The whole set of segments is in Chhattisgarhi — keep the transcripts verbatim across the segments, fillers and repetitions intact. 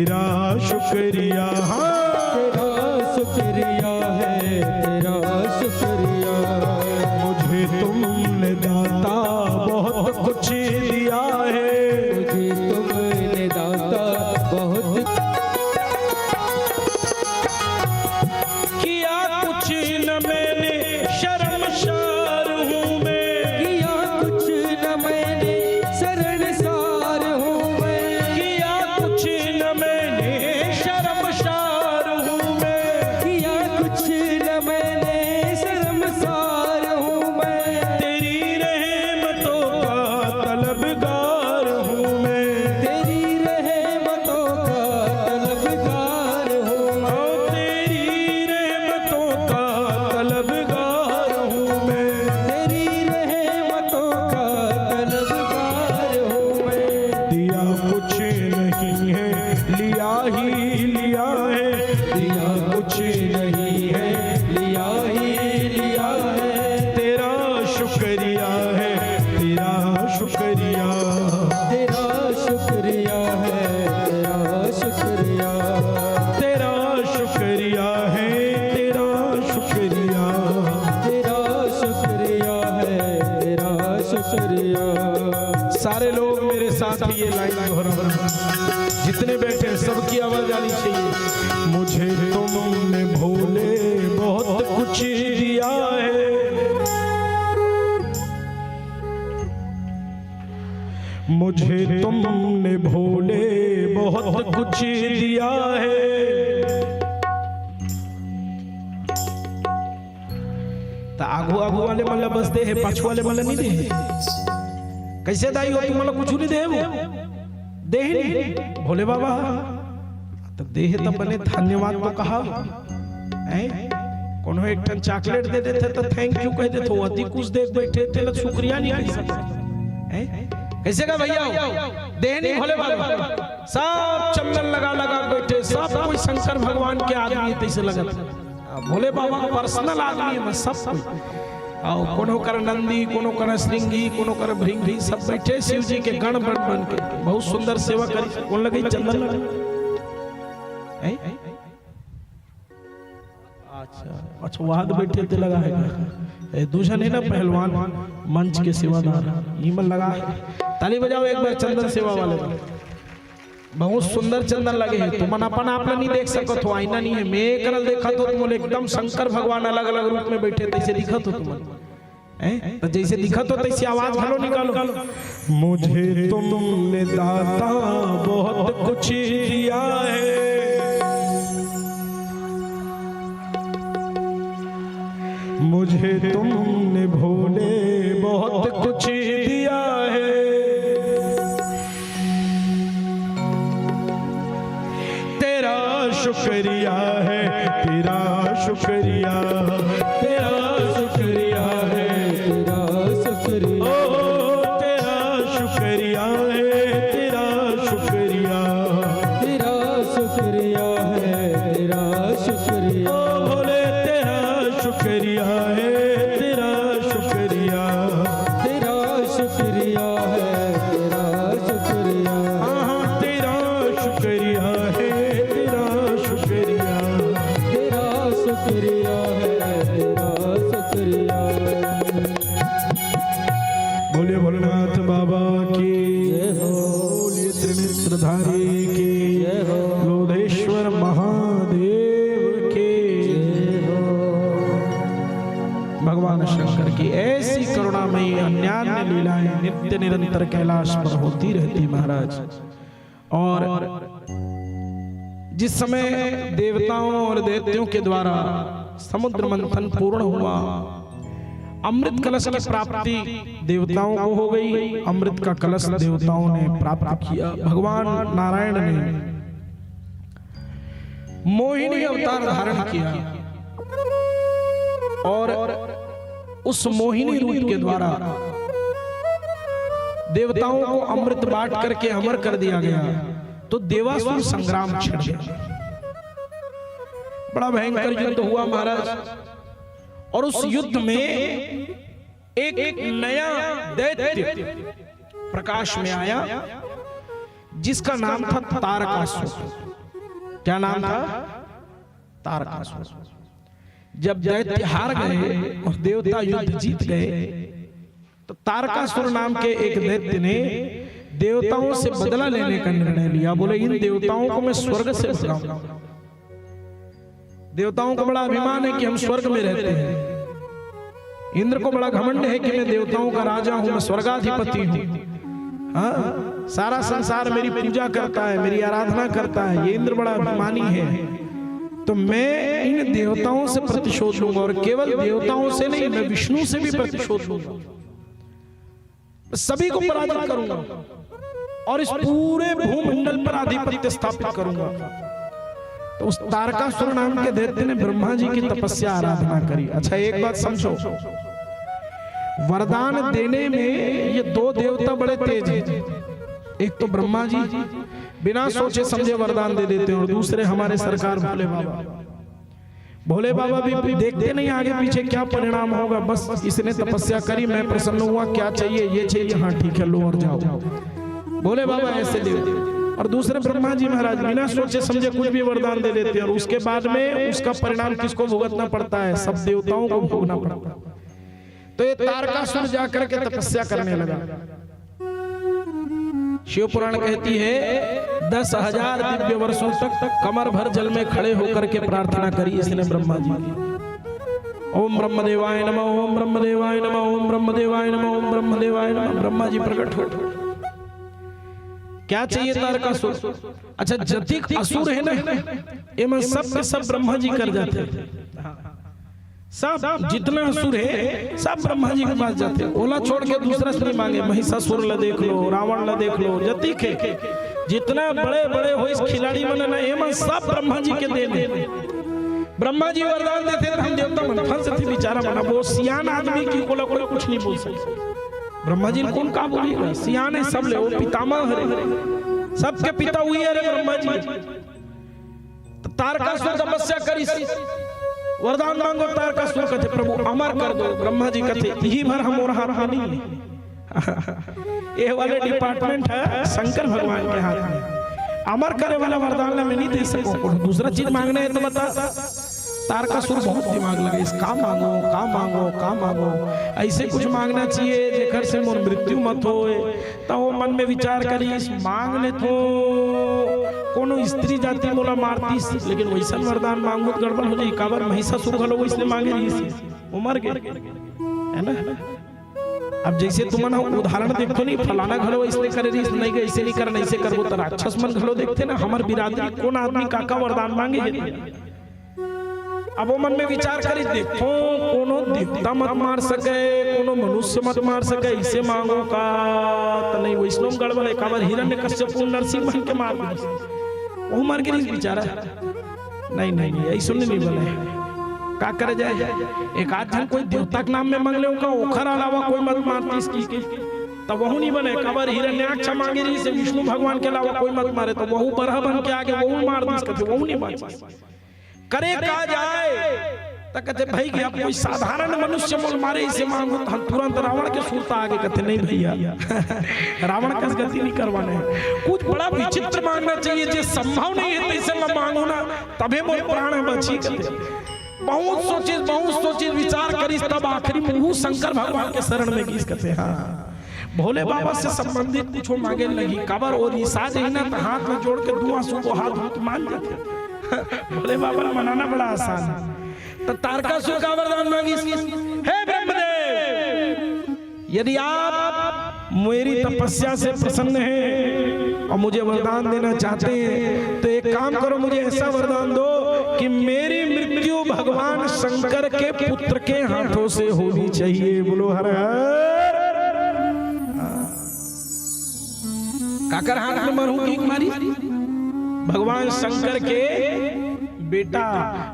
तेरा शुक्रिया, हाँ। तेरा शुक्रिया है, तेरा शुक्रिया। मुझे तुमने दाता बहुत कुछ दिया है। मुझे तुमने दाता बहुत किया कुछ न मैंने, शर्मसार हूँ मैं। किया कुछ न मैंने, शर्मसार हूँ मैं। किया कुछ न मैंने, शर्मसार हूँ मैं। किया कुछ न मैंने, शर्मसार हूँ मैं। तेरी रहमतों का तलबगार हूँ मैं। तेरी रहमतों का तलबगार हूँ मैं। ओ, तेरी रहमतों का तलबगार हूँ मैं। तेरी रहमतों का तलबगार हूँ मैं। दिया कुछ नहीं है, लिया ही लिया है। दिया कुछ नहीं है, लिया ही लिया है। तेरा शुक्रिया है, तेरा शुक्रिया। तेरा शुक्रिया है, तेरा शुक्रिया। तेरा शुक्रिया है, तेरा शुक्रिया। तेरा शुक्रिया है, तेरा शुक्रिया। सारे लोग मेरे साथ ये लाइन दोहराओ। जितने बैठे हैं, सबकी आवाज आनी चाहिए। मुझे तुमने भोले बहुत कुछ दिया है। मुझे तुमने भोले बहुत कुछ दिया है। त आगू आगू वाले मन ला बस दे हे, पाछू वाले मन ला नहीं दे हे। कैसे दाई हो, तुमन ला कुछ नहीं दे हे वो? दे ही नहीं भोले बाबा। त दे हे त बने धन्यवाद तो कहा। हैं? कोनो एक ठन चॉकलेट दे देथे त thank you कह देथे, वो अति कुछ देख बैठे, तेला शुक्रिया नहीं कह सकत। हैं? कैसे का भैया हो? दे नहीं भोले बाबा। सब चंदन लगा लगा बैठे, सब कोई शंकर भगवान के आदमी तैसे लगत। भोले बाबा पर्सनल आदमी हे, सब कोई। अउ कोनो कर नंदी, कोनो कर श्रृंगी, कोनो कर भृंगी, सब बैठे शिव जी के गण बन बन के। बहुत सुंदर सेवा करी। कौन लगे चंदन लगा? हैं? अच्छा, अच्छा, वहाद बैठे ते लगा है। ए, दू झन हे ना पहलवान, मंच के सेवादार, ई मन लगा है। ताली बजाओ एक बार चंदन सेवा वाले मन। बहुत सुंदर चंदन लगे हे। तुमन अपन आप ला नहीं देख सकत हो, आईना नहीं हे। मैं एकरल देखत हो, तुमन एकदम शंकर भगवान अलग-अलग रूप में बैठे, तैसे दिखत हो तुमन। हैं? तो जैसे दिखत हो, तैसे आवाज घलो निकालो। मुझे तुमने दाता बहुत कुछ दिया है। मुझे तुमने भोले बहुत कुछ दिया है। तेरा शुक्रिया है, तेरा शुक्रिया, तेरा शुक्रिया है, तेरा शुक्रिया। ओ, तेरा शुक्रिया है, तेरा शुक्रिया। तेरा शुक्रिया है, तेरा शुक्रिया। ओ भोले, तेरा शुक्रिया है, तेरा शुक्रिया। तेरा शुक्रिया है, तेरा शुक्रिया। हाँ, हाँ, तेरा शुक्रिया है, तेरा शुक्रिया। तेरा शुक्रिया है, तेरा शुक्रिया। बोलिए भोलेनाथ बाबा की जय हो। बोलिए त्रिनेत्रधारी की जय हो। लोधेश्वर महादेव की जय हो। भगवान शंकर की ऐसी करुणामयी अन्यान्य लीलाएं नित्य निरंतर कैलाश पर होती रहती महाराज। और जिस समय देवताओं और दैत्यों के द्वारा समुद्र मंथन पूर्ण हुआ, अमृत कलश की प्राप्ति देवताओं को हो गई। अमृत का कलश देवताओं ने प्राप्त किया। भगवान नारायण ने मोहिनी अवतार धारण किया और उस मोहिनी रूप के द्वारा देवताओं को अमृत बांट करके अमर कर दिया गया। तो देवासुर संग्राम छिड़ गया। बड़ा भयंकर युद्ध हुआ महाराज। और उस युद्ध में एक नया दैत्य प्रकाश में आया। जिसका नाम था तारकासुर। क्या नाम था? तारकासुर। जब दैत्य हार गए और देवता युद्ध जीत गए, तो तारकासुर नाम के एक दैत्य ने देवताओं से बदला लेने का निर्णय लिया। बोले, इन देवताओं को मैं स्वर्ग से भगाऊंगा। देवताओं को बड़ा अभिमान है कि हम स्वर्ग में रहते हैं। इंद्र को बड़ा घमंड है कि मैं देवताओं का राजा हूं, मैं स्वर्गाधिपति हूं। हाँ, सारा संसार मेरी पूजा करता है, मेरी आराधना करता है। ये इंद्र बड़ा अभिमानी है। तो मैं इन देवताओं से प्रतिशोध लूंगा, और केवल देवताओं से नहीं, मैं विष्णु से भी प्रतिशोध लूंगा। सभी को पराजित करूंगा और इस पूरे भूमंडल पर आधिपत्य स्थापित करूंगा। तो उस तारकासुर नाम के दैत्य ने ब्रह्मा जी की तपस्या, आराधना करी। अच्छा, एक बात समझो, वरदान देने में ये दो देवता बड़े तेज हैं। एक तो ब्रह्मा जी बिना सोचे समझे वरदान दे देते हैं, और दूसरे हमारे सरकार भोले बाबा। भोले बाबा भी देखते नहीं आगे पीछे क्या परिणाम होगा, बस इसने तपस्या करी, मैं प्रसन्न हुआ, क्या चाहिए, ये चाहिए, हाँ ठीक है, लो और जाओ। भोले बाबा ऐसे देते। और दूसरे ब्रह्मा जी महाराज बिना सोचे समझे कुछ भी वरदान दे देते हैं, और उसके बाद में उसका परिणाम किसको भुगतना पड़ता है? सब देवताओं को भोगना पड़ता है। तो ये तारकासुर जाकर के तपस्या करने लगा। शिव पुराण कहती है, दस हजार दिव्य वर्षों तक कमर भर जल में खड़े होकर के प्रार्थना करी इसने ब्रह्मा जी की। ओम ब्रह्म देवाय नमः, ओम ब्रह्म देवाय नमः, ओम ब्रह्म देवाय नमः, ओम ब्रह्म देवाय नमः। ब्रह्मा जी प्रकट हो। क्या चाहिए तारकासुर? अच्छा, जतिक असुर है ना, ये मन सब के सब ब्रह्मा जी कर जाते हैं। सब जितना असुर है, सब ब्रह्मा जी के पास जाते हैं। ओला छोड़ के दूसरा से नहीं मांगे। महिषासुर ला देख लो, रावण ला देख लो, जतिक है, जितना बड़े बड़े हो इस खिलाड़ी मन ना, ये मन सब ब्रह्मा जी के देन है। ब्रह्मा जी वरदान देते तो हम देवता मन फंस थे, बेचारा मन। वो सियान आदमी की कोला कोई कुछ नहीं बोल सकता। ब्रह्मा जी कौन का बोली? सियान है सब ले, वो पितामह हरे, सबके पिता हुई है रे ब्रह्मा जी। तो तारकासुर तपस्या करिस, वरदान मांगो। तारकासुर कथे, प्रभु अमर कर दो। ब्रह्मा जी कथे, यही भर हम और हाथ में नहीं है। ये वाले डिपार्टमेंट है शंकर भगवान के हाथ में। अमर करे वाला वरदान ला मैं नहीं दे सकूं, दूसरा चीज मांगना है तो बता। तारकासुर बहुत दिमाग लगाइस, का मांगो, का मांगो, का मांगो, ऐसे कुछ मांगना चाहिए जेकर से मोर मृत्यु मत होए। त वो मन में विचार करिस, मांग लेथों, कोनो स्त्री जाति मोला मारतिस, लेकिन वैसन वरदान मांगहूं त गड़बड़ हो जाही। काबर, महिषासुर घलो वैसने मांगे रहिस, वो मर गे, है ना? अब जैसे तुमन ह उदाहरण देखथो नहीं, फलाना घलो ऐसने करे रहिस, नहीं गे, ऐसे नहीं करना, ऐसे करबो त राक्षस मन घलो देखथे ना, हमर बिरादरी कोन आदमी का का वरदान मांगे हे। अब वो मन में विचार करिस, देखो, कोनो देवता मत मार सके, कोनो मनुष्य मत मार सके, ऐसे मांगो का? त नहीं, वैसनो गड़बड़ है। काबर, हिरण्यकश्यप नरसिंह बन के मार दिस, वो मर गिरिस बेचारा। नहीं, नहीं, नहीं, ऐसो नहीं बने। का करे जाए? एक आध झन कोई देवता के नाम में मांग ले का, ओखर अलावा कोई मत मारतिस कहिके, त वहू नहीं बने। काबर, हिरण्याक्ष मांगे रहिस, विष्णु भगवान के अलावा कोई मत मारे, त वहू बरहा बन के आगे, वहू मार दिस कथे, वहू नहीं बांचिस। करे का जाए? त कथे, भाई, कि अब कोई साधारण मनुष्य मोल मारे, इसे मांगो, त हम तुरंत रावण के सुरता आगे। कथे, नहीं भैया, रावण कस गति नहीं करवाने, कुछ बड़ा विचित्र मांगना चाहिए, जे संभव नहीं है, तैसे मैं मांगू ना, तभे मोर प्राण बची। कथे, बहुत सोचिस, बहुत सोचिस, विचार करिस, तब आखिरी में वो शंकर भगवान के शरण में गिस। कथे, हाँ, भोले बाबा से संबंधित कुछ मांगे लगही। काबर, वो रिसा जाही ना, त हाथ में जोड़ के दू आंसू को हाथ उठ मान जाथे। भोले बाबा ला मनाना बड़ा आसान है। त तारकासुर का वरदान मांगिस, हे ब्रह्मदेव, यदि आप मेरी तपस्या से प्रसन्न हैं और मुझे वरदान देना चाहते हैं, तो एक काम करो, मुझे ऐसा वरदान दो कि मेरी मृत्यु भगवान शंकर के पुत्र के हाथों से होनी चाहिए। बोलो हर हर। काकर हाथ में मरहूं कि मारी? भगवान शंकर के बेटा।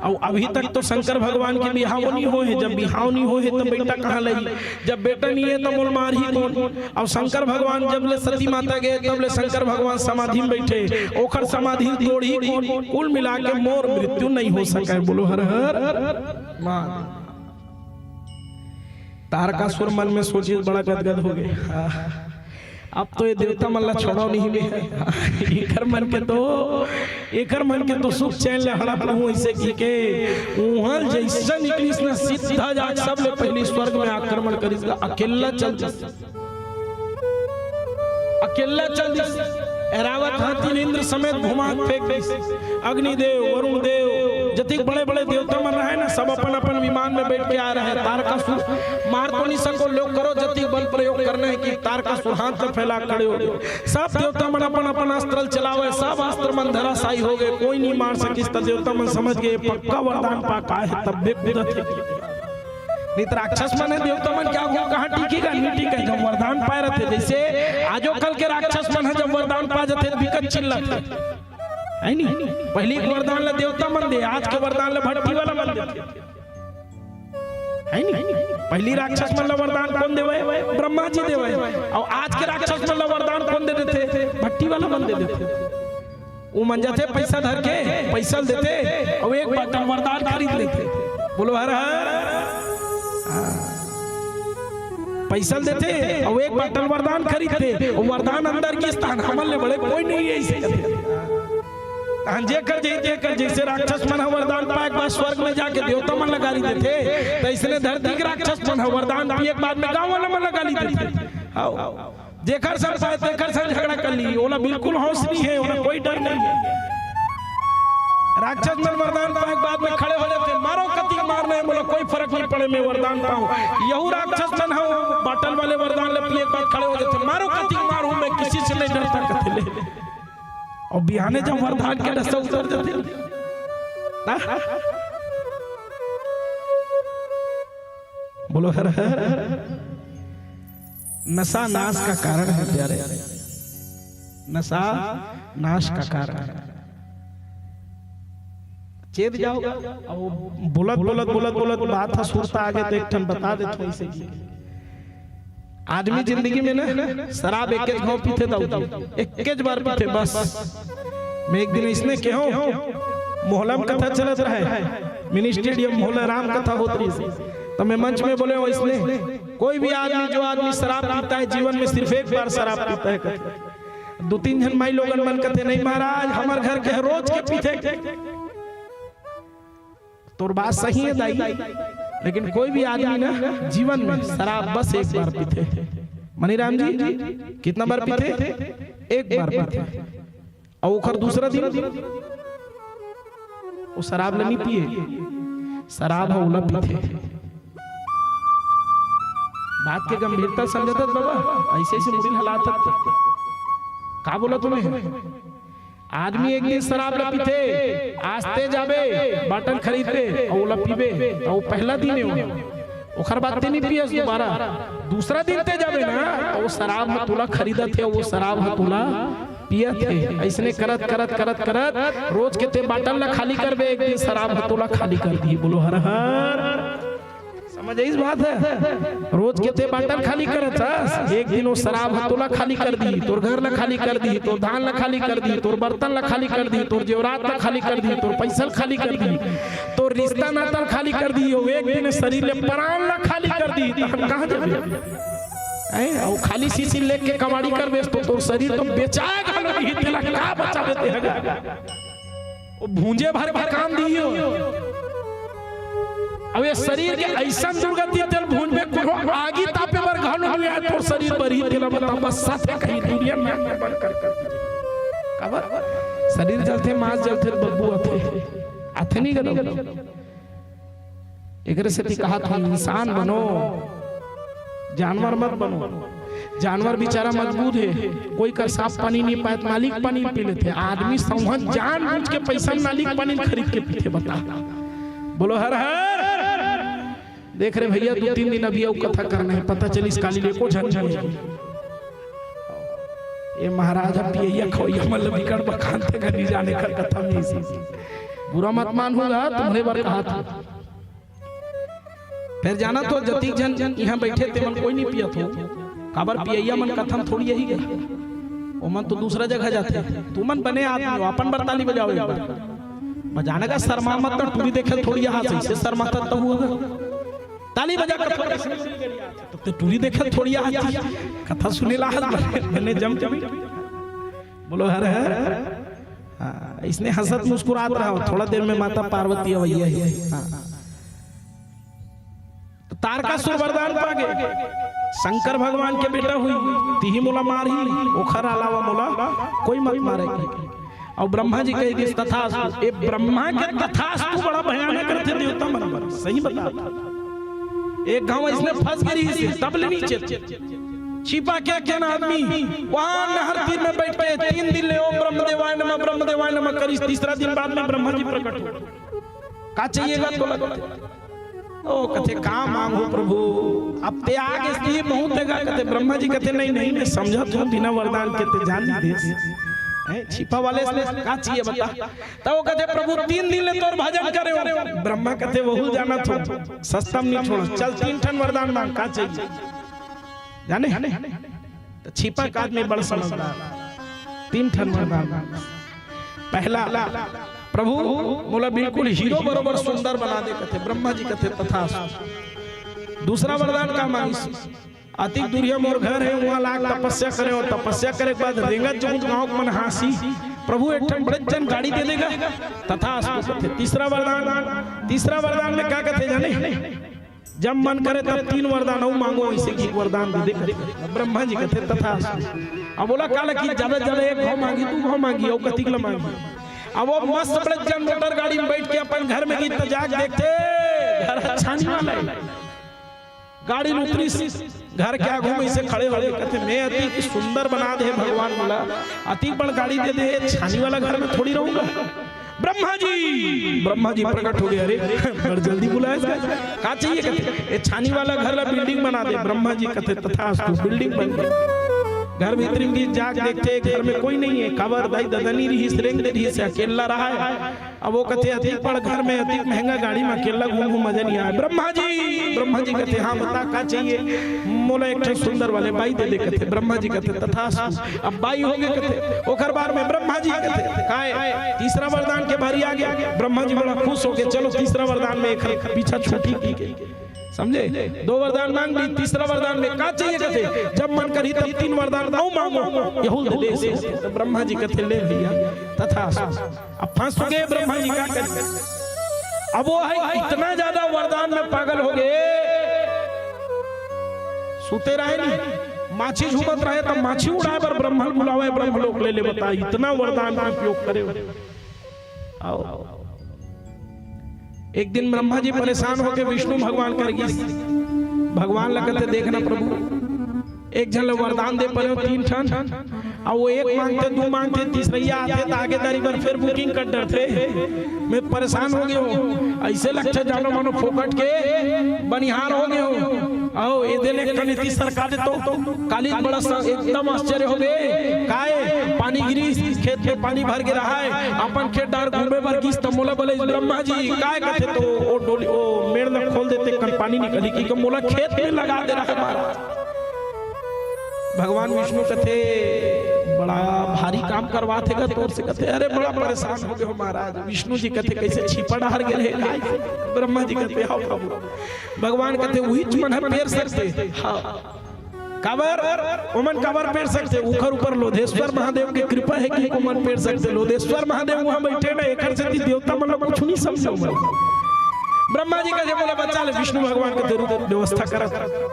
अउ अभी तक तो शंकर भगवान के बिहाव नहीं होए हे। जब बिहाव नहीं होए हे, तब बेटा कहाँ लही? जब बेटा नहीं है, तब मोल मारही कोन? अउ शंकर भगवान जब ले सती माता गए, तब ले शंकर भगवान समाधि में बैठे। ओखर समाधि तोड़ही कोन? कुल मिला के मोर मृत्यु नहीं हो सके। बोलो हर हर महादेव। तारकासुर मन में सोचिस, बड़ा गदगद हो गए। अब तो ये देवता मन ला छोड़ो नहीं में। एकर मन के तो, एकर मन के तो सुख चैन ले हड़प लूं ऐसे की के। उहाँ जैसे निकलिस ना, सीधा जाके सबले पहली स्वर्ग में आक्रमण करिस गा, अकेला चल दिस। अकेला चल दिस। ऐरावत हाथी ल इंद्र समेत घुमा के फेंक दिस। अग्निदेव, वरुण देव, जतिक बड़े-बड़े देवता मन रहे ना, सब अपन-अपन विमान में बैठ के आ रहे। तारकासुर मार तो नहीं सको, लोग करो जतिक बल प्रयोग करना है कि तारकासुर हाथ में फैला के खड़े हो गए। सब देवता मन अपन-अपन अस्त्र चलावे, सब अस्त्र मन धराशायी हो गए, कोई नहीं मार सकिस। त देवता मन समझ गए, पक्का वरदान पा का है, तब भी कूदत है। नहीं तो राक्षस मन है, देवता मन क्या घूम कहाँ टिकेगा, नहीं टिके। जब वरदान पाए रहते, जैसे आजो कल के राक्षस मन है, जब वरदान पा जाते, बिकट चिल्लाते, है नी? पहली के वरदान ला देवता मन दे, आज के वरदान ला भट्टी वाला मन देथे, है नी? पहली राक्षस मन ला वरदान कौन देवे? ब्रह्मा जी देवे। और आज के राक्षस मन ला वरदान कौन दे देथे? भट्टी वाला मन दे देथे। वो मन जाथे पैसा धर के, पैसा ल देथे और एक बाटल वरदान खरीद लेथे। बोलो हर हर। हाँ। पैसा ल देथे और एक बाटल वरदान खरीदथे। वो वरदान अंदर के स्थान हमन ले बड़े कोई नहीं है इसे। तहन जेकर जै-, जेकर जैसे राक्षस मन ह वरदान पाए के बाद स्वर्ग में जाके देवता मन ला गारी देथे, त इसने धरती के राक्षस मन ह वरदान पिए के बाद में गाँव वाला मन ला गारी देथे। हाँ। जेकर संग पाए, तेकर संग झगड़ा कर ली, ओला बिल्कुल हौस नहीं है, ओला कोई डर नहीं है। राक्षस मन वरदान पाए के बाद में खड़े हो जाथे, "मारो कतिक मारना है, मोला कोई फर्क नहीं पड़े, मैं वरदान पाऊं।" यहू राक्षस मन ह बाटल वाले वरदान ले पिए के बाद खड़े हो जाथे, "मारो कतिक मारूं, मैं किसी से नहीं डरता," कथे ले। और बिहाने जब वरदान के नशा उतर जाथे ना, बोलो हर हर। नशा नाश का कारण है प्यारे, नशा नाश का कारण है। चेत जाओ, अब बोलत, बोलत, बोलत, बोलत बात ह सुरता आगे, तो एक ठन बता देत हूँ इसे कि आदमी जिंदगी में ना शराब एकेच घाव पीथे दाऊ जी, एकेच बार पीथे बस। मैं एक दिन इसने केहों, मोहला में कथा चलत रहे, मिनी स्टेडियम मोहला राम कथा होत रहिस, तो मैं मंच में बोले हूँ इसने, कोई भी आदमी, जो आदमी शराब पीता है जीवन में सिर्फ एक बार शराब पीता है, कथे। दो तीन झन माई लोगन मन कथे, "नहीं महाराज, हमर घर के रोज के पीथे।" तोर बात सही है दाई, लेकिन कोई भी आदमी ना जीवन में शराब बस एक बार पीथे। मनीराम जी, कितना बार पीथे? एक बार पीथे। और ओकर दूसरा दिन वो शराब ल नहीं पिए, शराब ह ओला पीथे। बात के गंभीरता समझत हस बाबा, ऐसे ऐसे मुड़ी हलात हस। का बोला तूने? आदमी एक दिन शराब ल पीथे, आज ते जाबे बाटल खरीदबे, अउ ओला पीबे, त वो पहला दिन हे वो। ओखर बाद ते नहीं पियस दोबारा। दूसरा दिन ते जाबे ना, त वो शराब ह तोला खरीदत हे, वो शराब ह तोला पियत हे। अइसने करत, करत, करत, करत, रोज के ते बाटल ल खाली करबे, एक दिन शराब ह तोला खाली कर दिही। बोलो हर हर। समझ आइस बात ह? रोज के ते बाटल खाली करत हस, एक दिन वो शराब ह तोला खाली कर दिही, तोर घर ल खाली कर दिही, तोर धान ल खाली कर दिही, तोर बर्तन ल खाली कर दिही, तोर जेवरात ल खाली कर दिही, तोर पैसा ल खाली कर दिही, तोर रिश्ता नाता ल खाली कर दिही, वो एक दिन शरीर ले प्राण ल खाली कर दिही, त हम कहाँ जाबे? हैं? अउ खाली शीशी लेके कबाड़ी करबे, त तोर शरीर तो बेचाए घलो नहीं, तेला का बचाबे ते हगा? वो भूंजे भर के काम दिही हो। अब ये शरीर के अइसन दुर्गति, तेल भूंजबे, कोनो आगी तापे बर घलो नइ आय, तोर शरीर बरही, तेला बता, बस सत हे कहीं दुनिया में बंद कर, कर दीजिए। काबर? शरीर जलथे, मांस जलथे, बदबू आथे, आथे नहीं गलो। एकरे सेती कहत हूँ, इंसान बनो, जानवर मत बनो। जानवर बेचारा मजबूर हे, कोई कर साफ पानी नहीं पाए, त मालिक पानी पी लेथे। आदमी सौहन जानबूझ के पैसा में मालिक पानी खरीद के पीथे, बता। बोलो हर हर। देख रे भैया, दो तीन दिन अभी अउ कथा करना हे, पता चलिस काली ले को झन झन। ये महाराज ह पियैया खवैया मन ल बिकट बखानथे, घर नहीं जाने कर कथा में इसी। बुरा मत मान होगा, तुम्हरे बर कहा था। फेर जानत हो, जतिक झन इहाँ बइठे तेमन कोई नइ पियत हो, काबर पियइया मन कथम थोड़ी यही गे, ओमन तो दूसरा जगह जाथे। तुमन बने आदमी हो, अपन बर ताली बजाओ एक बार। बजाने का शर्मा मत, तो टूरी देखे थोड़ी यहाँ से, इसे शर्माता तो हुआ। ताली बजा कर थोड़ा सा, तो टूरी देखा थोड़ी आज कथा सुने ला, आज बने जम के। बोलो हर हर। हाँ, इसने हंसत मुस्कुरात रहा, थोड़ा देर में माता पार्वती अवैया है। हाँ। तो तारकासुर वरदान पागे, शंकर भगवान के बेटा हुई, तिही मोला मारही, ओखर अलावा मोला कोई मत मारे। अउ ब्रह्मा जी कहि दिस, "तथास्तु।" ए ब्रह्मा के तथास्तु बड़ा भयानक रथे देवता मन बर, सही बता। एक घांव अइसने फंस गे रहिस हे, तब ले नीचे छिपा के एक झन आदमी वहां नहर तीर में बइठ के तीन दिन ले ओम ब्रह्मदेवाय नमः, ब्रह्मदेवाय नमः करिस। तीसरा दिन बाद में ब्रह्मा जी प्रकट हो, "का चाहिए गा तोला?" ओ कथे, "का मांगहूं प्रभु, अब ते आगे सी बहुत हे गा।" कथे ब्रह्मा जी, कथे, "नहीं नहीं, मैं समझत हूं, बिना वरदान के ते जान नहीं देस।" हैं, छिपा वाले से का चाहिए बता? तब वो कथे, "प्रभु, तीन दिन ले तोर भजन करे हों।" ब्रह्मा कथे, "वहू जानत हों, सस्ता में नहीं छोड़ों। चल, तीन ठन वरदान मांग, का चाहिए?" जाने? तो छिपा के आदमी बड़ समझदार। तीन ठन वरदान मांग। पहला, "प्रभु, मोला बिल्कुल हीरो बरोबर सुंदर बना दे," कथे। ब्रह्मा जी कथे, "तथास्तु।" दूसरा वरदान का मांगिस? "अतिक दूरिहा मोर घर हे, उहां लाग तपस्या करे हों, तपस्या करे के बाद रेंगत जाहूं त गांव के मन हांसही, प्रभु एक ठन बड़े जन गाड़ी दे दे गा।" "तथास्तु," कथे। तीसरा वरदान, तीसरा वरदान में का कथे जाने? "जब मन करे तब तीन वरदान अउ मांगों, अइसे कि वरदान दे दे," कथे। ब्रह्मा जी कथे, "तथास्तु।" अब ओला का लगही, ज्यादा ज्यादा एक घांव मांगही, दू घांव मांगही, अउ कतिक ला मांगही? अब वो मस्त बड़े जन मोटर गाड़ी में बइठ के अपन घर में गिस त जाके देखथे, घर छानी वाला हे। गाड़ी में उतरिस, घर के आगू में अइसे खड़े होगे, कथे, "मैं अतिक सुंदर बना दे हे भगवान मोला, अतिक बड़ गाड़ी दे दे हे, छानी वाला घर में थोड़ी रहूंगा।" ब्रह्मा जी, ब्रह्मा जी प्रकट होगे, "अरे, बड़ जल्दी बुलाए इसका, का चाहिए?" कथे, "ए छानी वाला घर ला building बना दे।" ब्रह्मा जी कथे, "तथास्तु।" Building बन गे। घर भीतरी में जाके देखथे, घर में कोई नहीं हे, काबर दाई ददा नइ रहिस, रेंग दे रहिस, अकेल्ला रहा हे। अब वो कथे, "अतिक बड़ घर में, अतिक महंगा गाड़ी में अकेल्ला घूमहूं, मजा नइ आय।" ब्रह्मा जी, ब्रह्मा जी कथे, "हां, बता का चाहिए?" "मोला एक ठन सुंदर वाले बाई दे दे," कथे। ब्रह्मा जी कथे, "तथास्तु।" अब बाई होगे कथे। ओकर बाद में ब्रह्मा जी कथे, "काय?" तीसरा वरदान के बारी आगे। ब्रह्मा जी बड़ा खुश होगे, "चलो, तीसरा वरदान में एखर पीछा छूटही," कहिके। समझे? दो वरदान मांग ली, तीसरा वरदान में का चाहिए कथे, "जब मन करही तब तीन वरदान अउ मांगों, यहू ल दे देस।" तो ब्रह्मा जी कथे, "ले भैया, तथास्तु।" अब फंस गे ब्रह्मा जी, का करे? अब वो हे इतना ज्यादा वरदान में पागल होगे, सुते रहे नहीं, माछी झूमत रहे त माछी उड़ाए बर ब्रह्मा ल बुलावे, ब्रह्मलोक ले ले, बता, इतना वरदान के उपयोग करे। अउ एक दिन ब्रह्मा जी परेशान होके विष्णु भगवान कर गिस, भगवान ला कथे, "देख ना प्रभु, एक झन ला वरदान दे परेंव तीन ठन, अउ वो एक मांगथे, दू मांगथे, तीसरइया आथे त आगेदारी बर फेर booking कर डरथे। मैं परेशान होगे हों, अइसे लगथे जानो मानो फोकट के बनिहार होगे हों। अउ ए दे ले कनिति सरका दे तो काली बड़ा सा एकदम आश्चर्य होगे। काय पानी गिरिस, खेत में पानी भर गे रहा हे, अपन खेत डार घूमे बर गिस त मोला बोले, 'ब्रह्मा जी, काय कथे तो ओ डोली, ओ मेड़ ल खोल देते, कन पानी निकलही,' कि मोला खेत में लगा दे रहा हे महाराज।" भगवान विष्णु कथे, "बड़ा भारी काम करवाथे गा तोर से।" कथे, "अरे, बड़ा परेशान होगे हों महाराज।" विष्णु जी कथे, "कइसे छिपा डहर गे रहे?" ब्रह्मा जी कथे, "हव प्रभु।" भगवान कथे, "उहीच मन ह पेर सकथे।" हव। काबर? ओमन काबर पेर सकथे? ओखर ऊपर लोधेश्वर महादेव के कृपा हे कि ओमन पेर सकथे। लोधेश्वर महादेव उहां बइठे ना, एखर सेती देवता मन ला कुछु नइ समझे ओमन। ब्रह्मा जी कथे, "मोला बचा ले।" विष्णु भगवान कथे, "रुक, व्यवस्था करत हंव।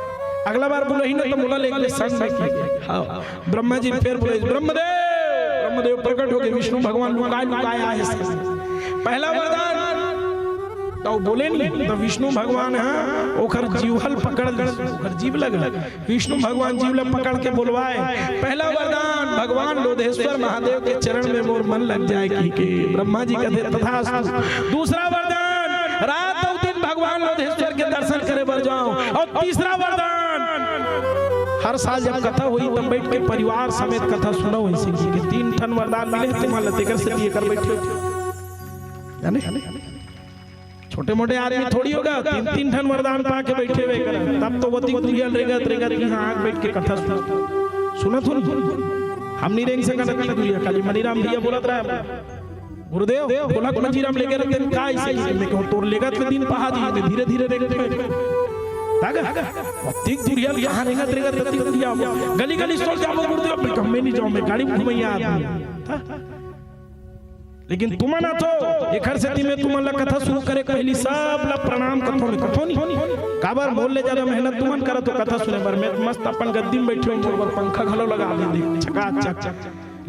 अगला बार बुलाही ना त मोला लेके संग में," कि। हव। ब्रह्मा जी फेर बोले, "ब्रह्मदेव।" ब्रह्मदेव प्रकट होगे, विष्णु भगवान लुकाय लुकाय आए हे। पहला वरदान, त वो बोले नहीं, त विष्णु भगवान ह ओखर जीव ल पकड़ ले, ओखर जीव ल। विष्णु भगवान जीव ल पकड़ के बोलवाए, "पहला वरदान, भगवान लोधेश्वर महादेव के चरण में मोर मन लग जाए," कहिके। ब्रह्मा जी कथे, "तथास्तु।" दूसरा वरदान, "रात अउ दिन भगवान लोधेश्वर के दर्शन करे बर जांव।" अउ तीसरा वरदान, "हर साल जब कथा होही, तब बइठ के परिवार समेत कथा सुनव," अइसे कहिके। तीन ठन वरदान मिले हे तुमन ला, तेकर सेती एकर बइठे हो। जाने? छोटे मोटे आदमी थोड़ी हो गा, तीन तीन ठन वरदान पाके बइठे हुए करा। तब तो ओतिक दूरिहा रेंगत रेंगत इहां आके बइठ के कथा सुन, सुनत हो। हम नइ रेंग सकन अतिक दूरिहा, काली मनीराम भैया बोलत रहे, "गुरुदेव, बोलत मजीरा म लेगे रहितेन का अइसे?" मैं कहूं, "तोर लेगत ले दिन पहा जी, मैं धीरे धीरे रेंगत हंव।" तागा, अतिक दुरिहा कहाँ रेंगत रेंगत अतिक दुरिहा। गली गली सोच जाबो गुरुदेव, मैं कम्मे नहीं जाऊँ, मैं गाड़ी में घुमैया आदमी। लेकिन तुमन आथो, एखर सेती मैं तुमन ला कथा शुरू करे के पहिली सब ला प्रणाम कथों, मैं कथों नहीं। काबर मोर ले ज्यादा मेहनत तुमन करत हो कथा सुने बर। मैं मस्त अपन गद्दी में बैठे हूँ, मोर बर पंखा घलो लगा दे, छका छक।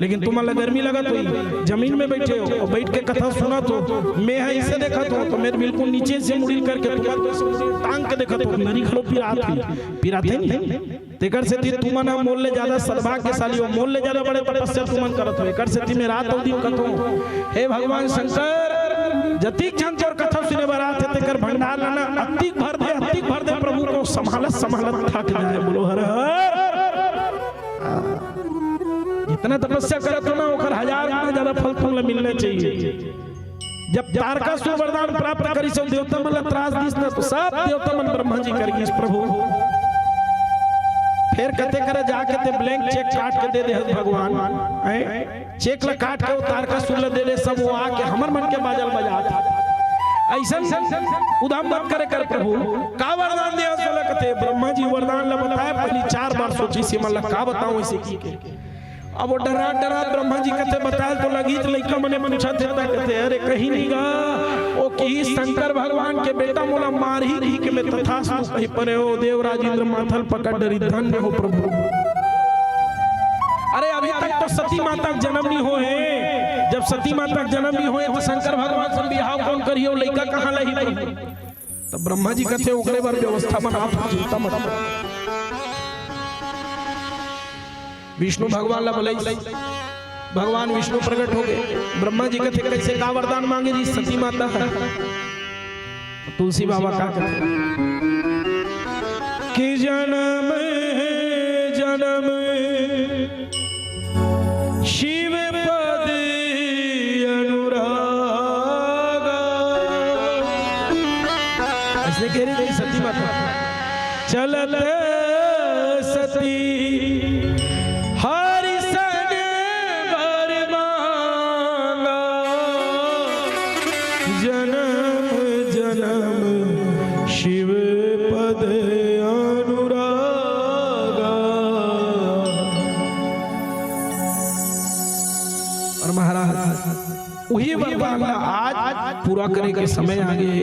लेकिन तुमन ला गर्मी लगत होही, जमीन में बैठे हो और बैठ के कथा सुनत हो। मैं ह इसे देखत हो तो मैं बिल्कुल नीचे से मुड़ी करके तुमन ला टांग के देखत हो, नरी घलो पिरात होही, पिरात हे नहीं। तेकर सेती तुमन ह मोर ले ज्यादा सद्भाग्यशाली हो, मोर ले ज्यादा बड़े तपस्या तुमन करत हो। एकर सेती मैं रात अउ दिन कथों, हे भगवान शंकर, जतिक झन तोर कथा सुने बर आथे, तेकर भंडार ला ना अतिक भर दे, अतिक भर दे प्रभु, को संभालत संभालत थक जाए। बोलो हर हर। जितना तपस्या करत हो ना, ओकर हजार गुना ज्यादा फल तुमन ला मिलना चाहिए। जब तारकासुर वरदान प्राप्त करिस अउ देवता मन ला त्रास दिस ना, तो सब देवता मन ब्रह्मा जी कर गिस, प्रभु, फेर कथे करा जाके ते blank cheque काट के दे दे भगवान, हैं? Cheque ला काट के वो तारकासुर ला दे दे, सब वो आके हमर मन के बाजा ल बजात हे। अइसन उधाम मत करे कर प्रभु, का वरदान दे हस ओला कथे। ब्रह्मा जी वरदान ला बताए, पहिली चार बार सोचिस, एमन ला का बताऊं अइसे कहिके। अब वो डरात डरात ब्रह्मा जी कथे बताए तो लगिस, लइका मने पूछत हे त कथे, अरे कहीं नहीं गा, वो कहिस शंकर भगवान के बेटा मोला मारही कहिके मैं तथास्तु कहि परे हो। देवराज इंद्र माथा ल पकड़ डरिस, धन्य हो प्रभु। अरे अभी तक तो सती माता के जन्म नहीं होए हे, जब सती माता के जन्म नहीं होए हे तो शंकर भगवान से बिहाव कोन करिही, वो लइका कहाँ लाही प्रभु? तब ब्रह्मा जी कथे ओकरे बर व्यवस्था बनात हों, चिंता मत कर। विष्णु भगवान ला बोले, भगवान विष्णु प्रकट हो गए। ब्रह्मा जी कथे कइसे, का वरदान मांगे जी सती माता ह? तुलसी बाबा का कथे कि जन्म जन्म शिव पद अनुरागा। अइसे कहि रही थी सती माता, चलत सती हरि सन बर मांगा, जन्म जन्म शिव पद अनुरागा। और महाराज, उही वरदान ला आज पूरा करे के समय आ गे।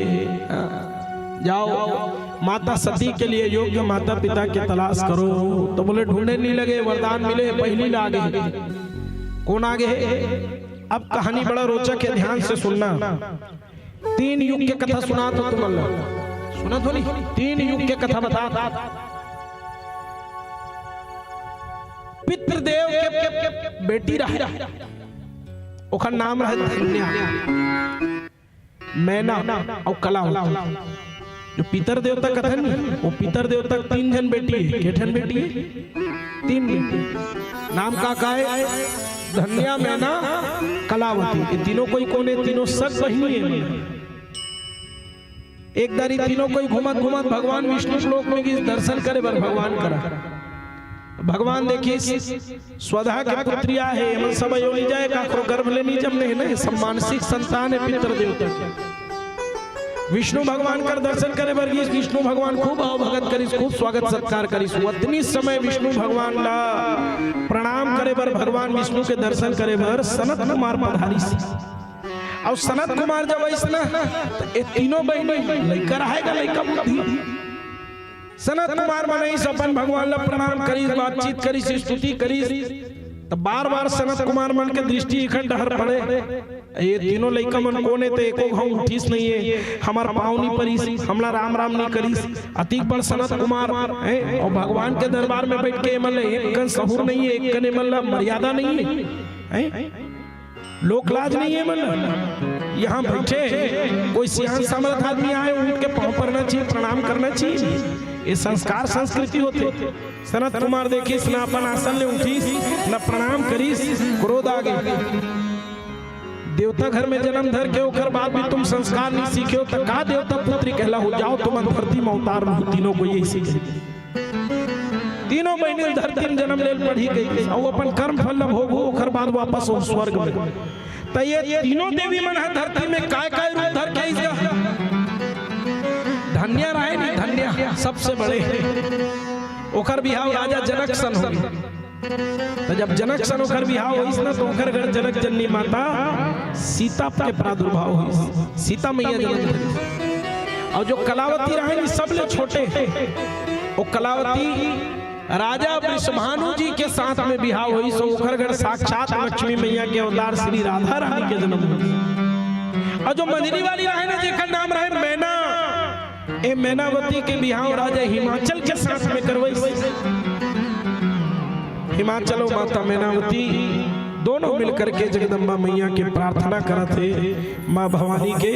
जाओ, माता सती के लिए योग्य माता पिता के तलाश करो। तो बोले, ढूंढे नहीं लगे, वरदान मिले, पहिली ला आगे। कोन आगे? अब कहानी बड़ा रोचक हे, ध्यान से सुनना। तीन युग के कथा सुनात हों तुमन ला। सुनत हो नी? तीन युग के कथा बतात। पितृदेव के बेटी रहे, ओकर नाम रहे धन्या, मैना अउ कलावती। जो पितर देवता कथन, वो पितर देवता के तीन झन बेटी हे। के ठन बेटी हे? तीन बेटी। नाम का का हे? धन्या, मैना, कलावती। ये तीनों कोई कोन हे? तीनों सग बहिनी हे। एक दारी तीनों कोई घूमत घूमत भगवान विष्णु के लोक में गिस दर्शन करे बर भगवान करा। भगवान देखिस, स्वधा के पुत्री आहे, एमन सब अयो नहीं जाए, काकरो गर्भ ले नहीं जमने हे ना, ये सब मानसिक संतान हे पितर देवता के। विष्णु भगवान कर दर्शन करे बर गिस, विष्णु भगवान खूब आवभगत करिस, खूब स्वागत सत्कार करिस। वतनी समय विष्णु भगवान ला प्रणाम करे बर, भगवान विष्णु के दर्शन करे बर सनत कुमार पधारिस। अउ सनत कुमार जब आइस ना, त ए तीनों बहिनी, लइका रहे गा, लइका बुद्धि। सनत कुमार मन आइस, अपन भगवान ला प्रणाम करिस, बातचीत करिस, स्तुति करिस। त बार-बार सनत कुमार मन के दृष्टि एखर डहर पड़े। ए तीनों लइका मन कोन हे, त एको घांव उठिस नहीं हे, हमर पाँव नहीं परिस, हमला राम राम नहीं करिस। अतिक बड़ सनत कुमार हे, अउ भगवान के दरबार में बैठ के एमन ला एक कन सहूर नहीं हे, एक कन एमन ला मर्यादा नहीं हे, हैं? लोक लाज नहीं हे एमन ला। यहाँ बैठे हे, कोई सियान समरथ आदमी आए, उठ के पाँव परना चाहिए, प्रणाम करना चाहिए। ये संस्कार संस्कृति होथे। सनत कुमार देखिस, ना अपन आसन ले उठिस, ना प्रणाम करिस, क्रोध आ गे। देवता घर में जन्म धर के ओकर बाद भी तुम संस्कार नहीं सीखे हो, त का देवता पुत्री कहलाहू? जाओ तुमन धरती में अवतार लहू, तीनों कोई यही सीखे। तीनों बहिनी ल धरती में जन्म लेल पड़ही कहिके, अउ अपन कर्म फल ल भोगहू, ओकर बाद वापस हो स्वर्ग में। त ये तीनों देवी मन ह धरती में काय काय रूप धर के आइस गा? धन्या रहे नहीं, धन्या, सब सबसे बड़े हे, ओकर बिहाव राजा जनक सन होइस। त जब जनक सन ओकर बिहाव होइस ना, त ओकर घर जनक जननी माता सीता के प्रादुर्भाव होइस, सीता मैया जनम धरिस। अउ जो कलावती रहय ना, सबले छोटे, ओ कलावती राजा वृषभानु जी के साथ में बिहाव होइस, ओकर घर साक्षात लक्ष्मी मैया के अवतार श्री राधा रानी के जनम होइस। अउ जो मंझली वाली रहय ना, जेकर नाम रहय मैना, ए मैनावती के बिहाव राजा हिमाचल के साथ में करवइस। हिमाचल अउ माता मैनावती दोनों मिलकर के जगदम्बा मैया के प्रार्थना करत हे, माँ भवानी के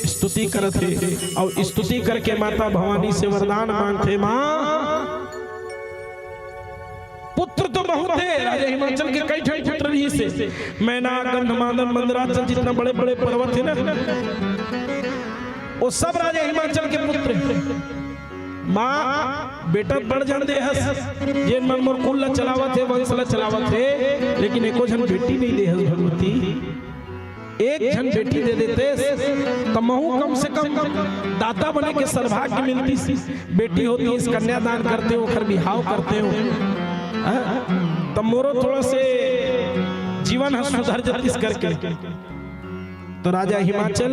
स्तुति करत हे, अउ स्तुति करके माता भवानी से वरदान मांगथे, माँ, पुत्र तो बहुत हे, राजा हिमाचल के कई ठन पुत्र रहिस हे, मैना, गंधमादन, मंदराचल, जितना बड़े-बड़े पर्वत हे ना, वो सब राजा हिमाचल के पुत्र हे। माँ, बेटा बड़ झन दे हस, जेन मन मोर कुल ला चलावत हे, वंश ला चलावत हे, लेकिन एको झन बेटी नइ दे हस भगवती। एक झन बेटी दे देतेस, त महूँ कम से कम दाता बने के सौभाग्य मिलतिस। बेटी होतिस, कन्यादान करतेंव, ओखर बिहाव करतेंव, हाँ? त मोरो थोड़ा से जीवन ह सुधर जतिस करके। तो राजा हिमाचल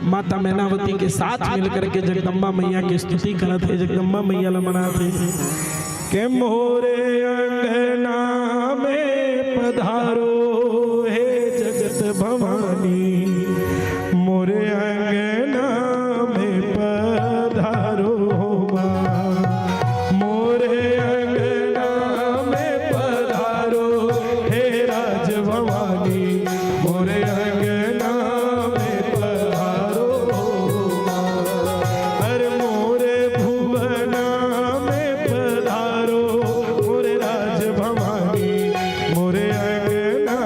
माता मैनावती के साथ मिल करके जगदम्बा मैया के स्तुति करत हे, जगदम्बा मैया ला मनात हे। के मोरे अंगना में पधारो हे जगत भवानी, मोरे अंगना में पधारो हो माँ, मोरे अंगना में पधारो हे राज भवानी, मोरे अंगना में पधारो हो माँ। अरे मोरे भुवना में पधारो, मोरे राज भवानी, मोरे अंगना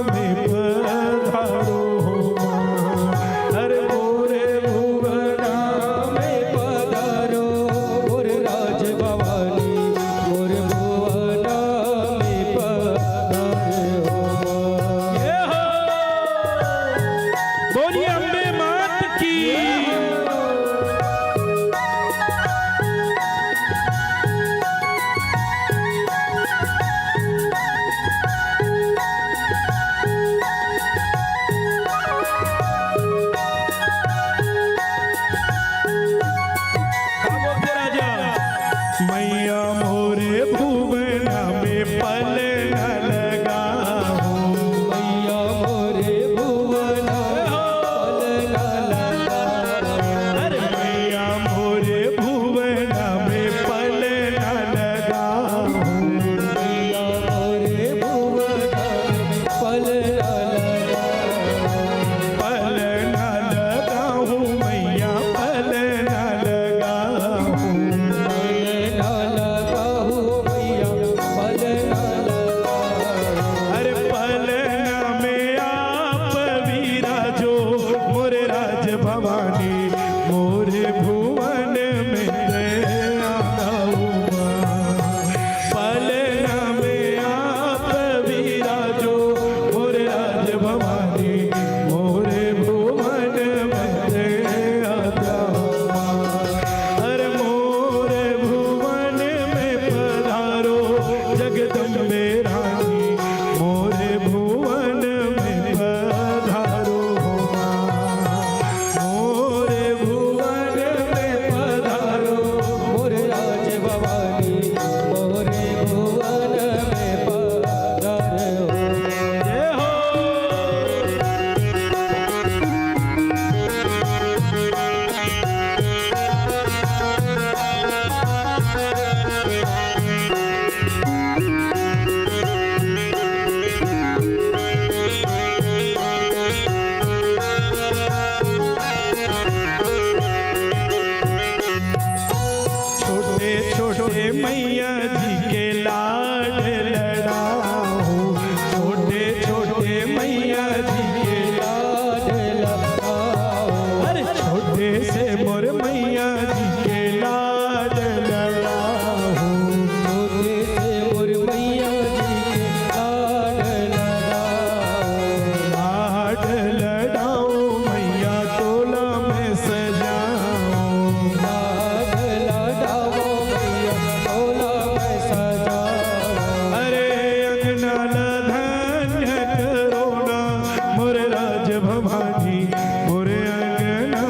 में पधारो हो माँ। अरे मोरे भुवना में पधारो, मोरे राज भवानी, मोरे भुवना में पधारो हो माँ। ये हो। बोलिए अम्बे मात की। का बोलथे राजा? मैया मोरे भुवना में पलना लगाओ। मैया मोरे भुवना में मोरे अंगना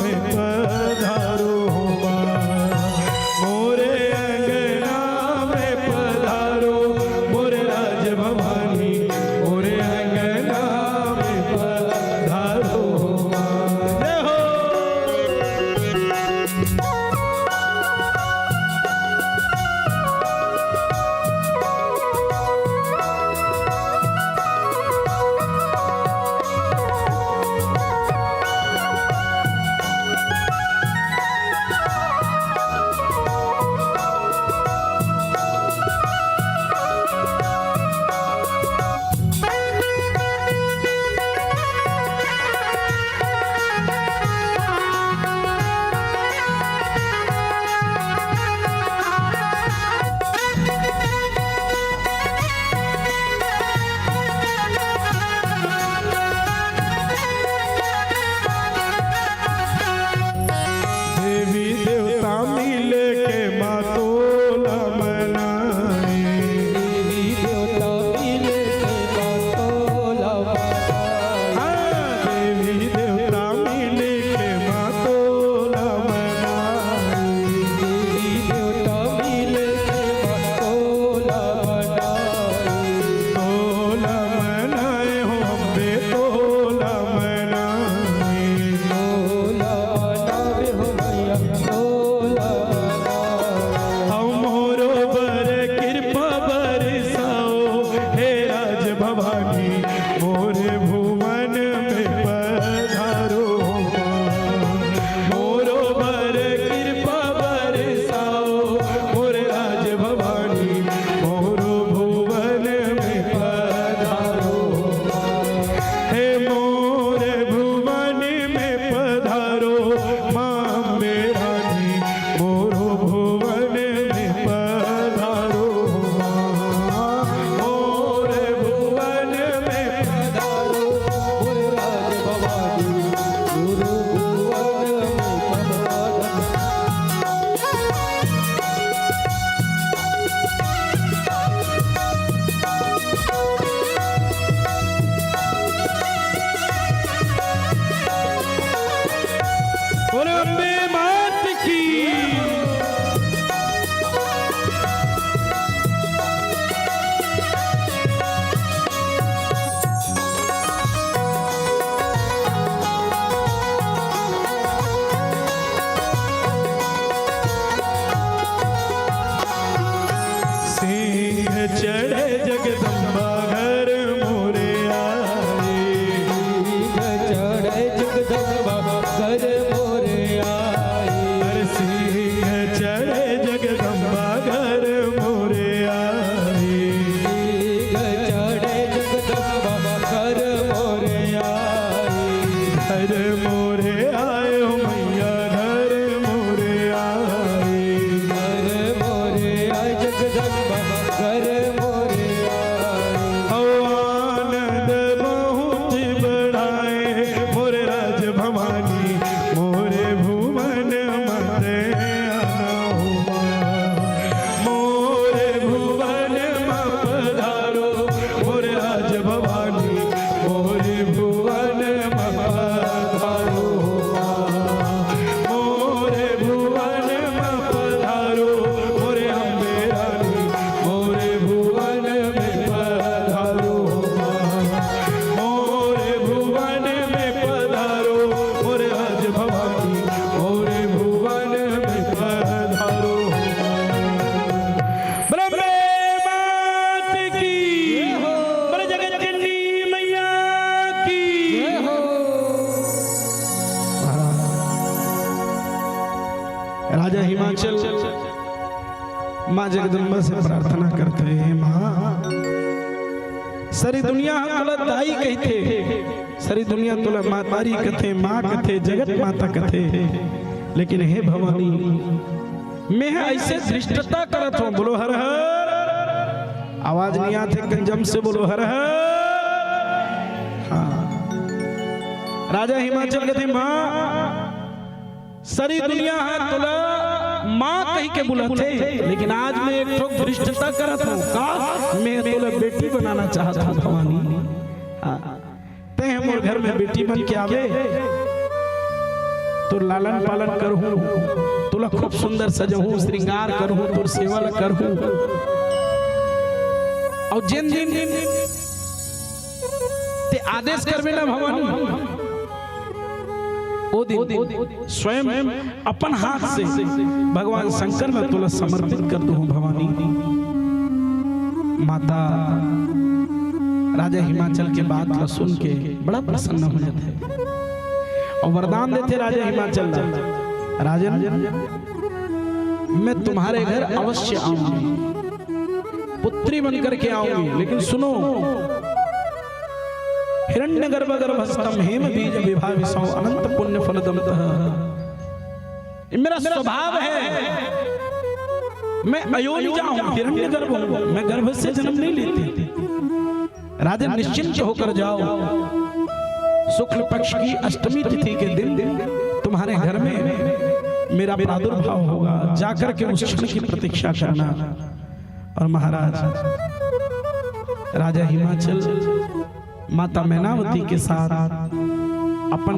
में पधारो हो माँ, मोरे अंगना में पधारो, मोरे राज भवानी, मोरे अंगना में पधारो हो माँ। जय हो। देवी देवता मिल के माँ तोला मनाए। देवी देवता मिल के माँ तोला मनाए। हाँ, देवी देवता मिल के माँ तोला मनाए। देवी देवता मिल के माँ तोला मनाए। तोला मनाए हो अम्बे, तोला मनाए। तोला मनाए हो मैया, तोला मनाए। अउ मोरो बर कृपा बरसाओ, हे राज भवानी, मोरे भुवन में पधारो। मोरो बर कृपा बरसाओ, मोरे राज भवानी, मोरो भुवन में पधारो। हे मोरे भुवन में पधारो, माँ अम्बे रानी, मोरो भुवन में पधारो, माँ मोरे भुवन में पधारो, मोरे राज भवानी, मोरो भुवन में पधारो। बोलो अम्बे मात की। सिंह चढ़े जगदम्बा घर मोरे आए। सिंह चढ़े जगदम्बा घर मोरे आए। अरे सिंह चढ़े जगदम्बा घर मोरे आए। सिंह चढ़े जगदम्बा घर मोरे आए। घर मोरे आए हो मैया, घर मोरे आए। घर मोरे आए जगदम्बा, घर मोरे आए। हो आनंद बहुत बढ़ाए मोरे राज भवानी, मोरे भुवन मत आना हुआ। मोरे भुवन म पधारो, मोरे राज भवानी, मोरे भुवन म पधारो। मोरे भुवन म पधारो, मोरे अम्बे रानी, मोरे भुवन में पधारो। मोरे भुवन में पधारो, मोरे राज भवानी, मोरे भुवन में पधारो। बोलो अम्बे मात की, जय हो। बोलो जगत जननी मैया की। जय हो। राजा हिमाचल माँ जगदम्बा से प्रार्थना करथे, हे माँ, सारी दुनिया ह तोला दाई कहिथे, सारी दुनिया तोला महतारी कथे, माँ कथे, जगत माता कथे, लेकिन हे भवानी, मैं ह अइसे धृष्टता करत हूँ। बोलो हर हर। आवाज नहीं आथे, कंजम से बोलो हर हर। हाँ। राजा हिमाचल कथे, माँ, सारी दुनिया ह तोला माँ कहि के बुलाथे, लेकिन आज मैं एक ठो धृष्टता करत हूँ। का? मैं तोला बेटी बनाना चाहत हूँ भवानी। हाँ। तैं ह मोर घर में बेटी बन के आवे, तोर लालन पालन करहूं, तोला खूब सुंदर सजहूं, श्रृंगार करहूं, तोर सेवा ल करहूं। अउ जेन दिन ते आदेश करबे ना भवानी, ओ दिन स्वयं अपन हाथ से भगवान शंकर में तोला समर्पित कर दूं भवानी। माता राजा हिमाचल के बात ला सुन के बड़ा प्रसन्न हो जाथे अउ वरदान देथे राजा हिमाचल ला, "राजन, मैं तुम्हारे घर अवश्य आऊंगी, पुत्री बन करके आऊंगी, लेकिन सुनो, हिरण्यगर्भ गर्भस्थम हेम बीज विभाविसौ अनंत पुण्य फलदम तः।" ये मेरा स्वभाव है, मैं अयोनिजा हूं, हिरण्यगर्भ हूं, मैं गर्भ से जन्म नहीं लेती। राजन, निश्चिंत होकर जाओ, शुक्ल पक्ष की अष्टमी तिथि के दिन तुम्हारे घर में मेरा प्रादुर्भाव होगा, जाकर के उस क्षण की प्रतीक्षा करना। और महाराज, राजा हिमाचल माता मैनावती के साथ अपन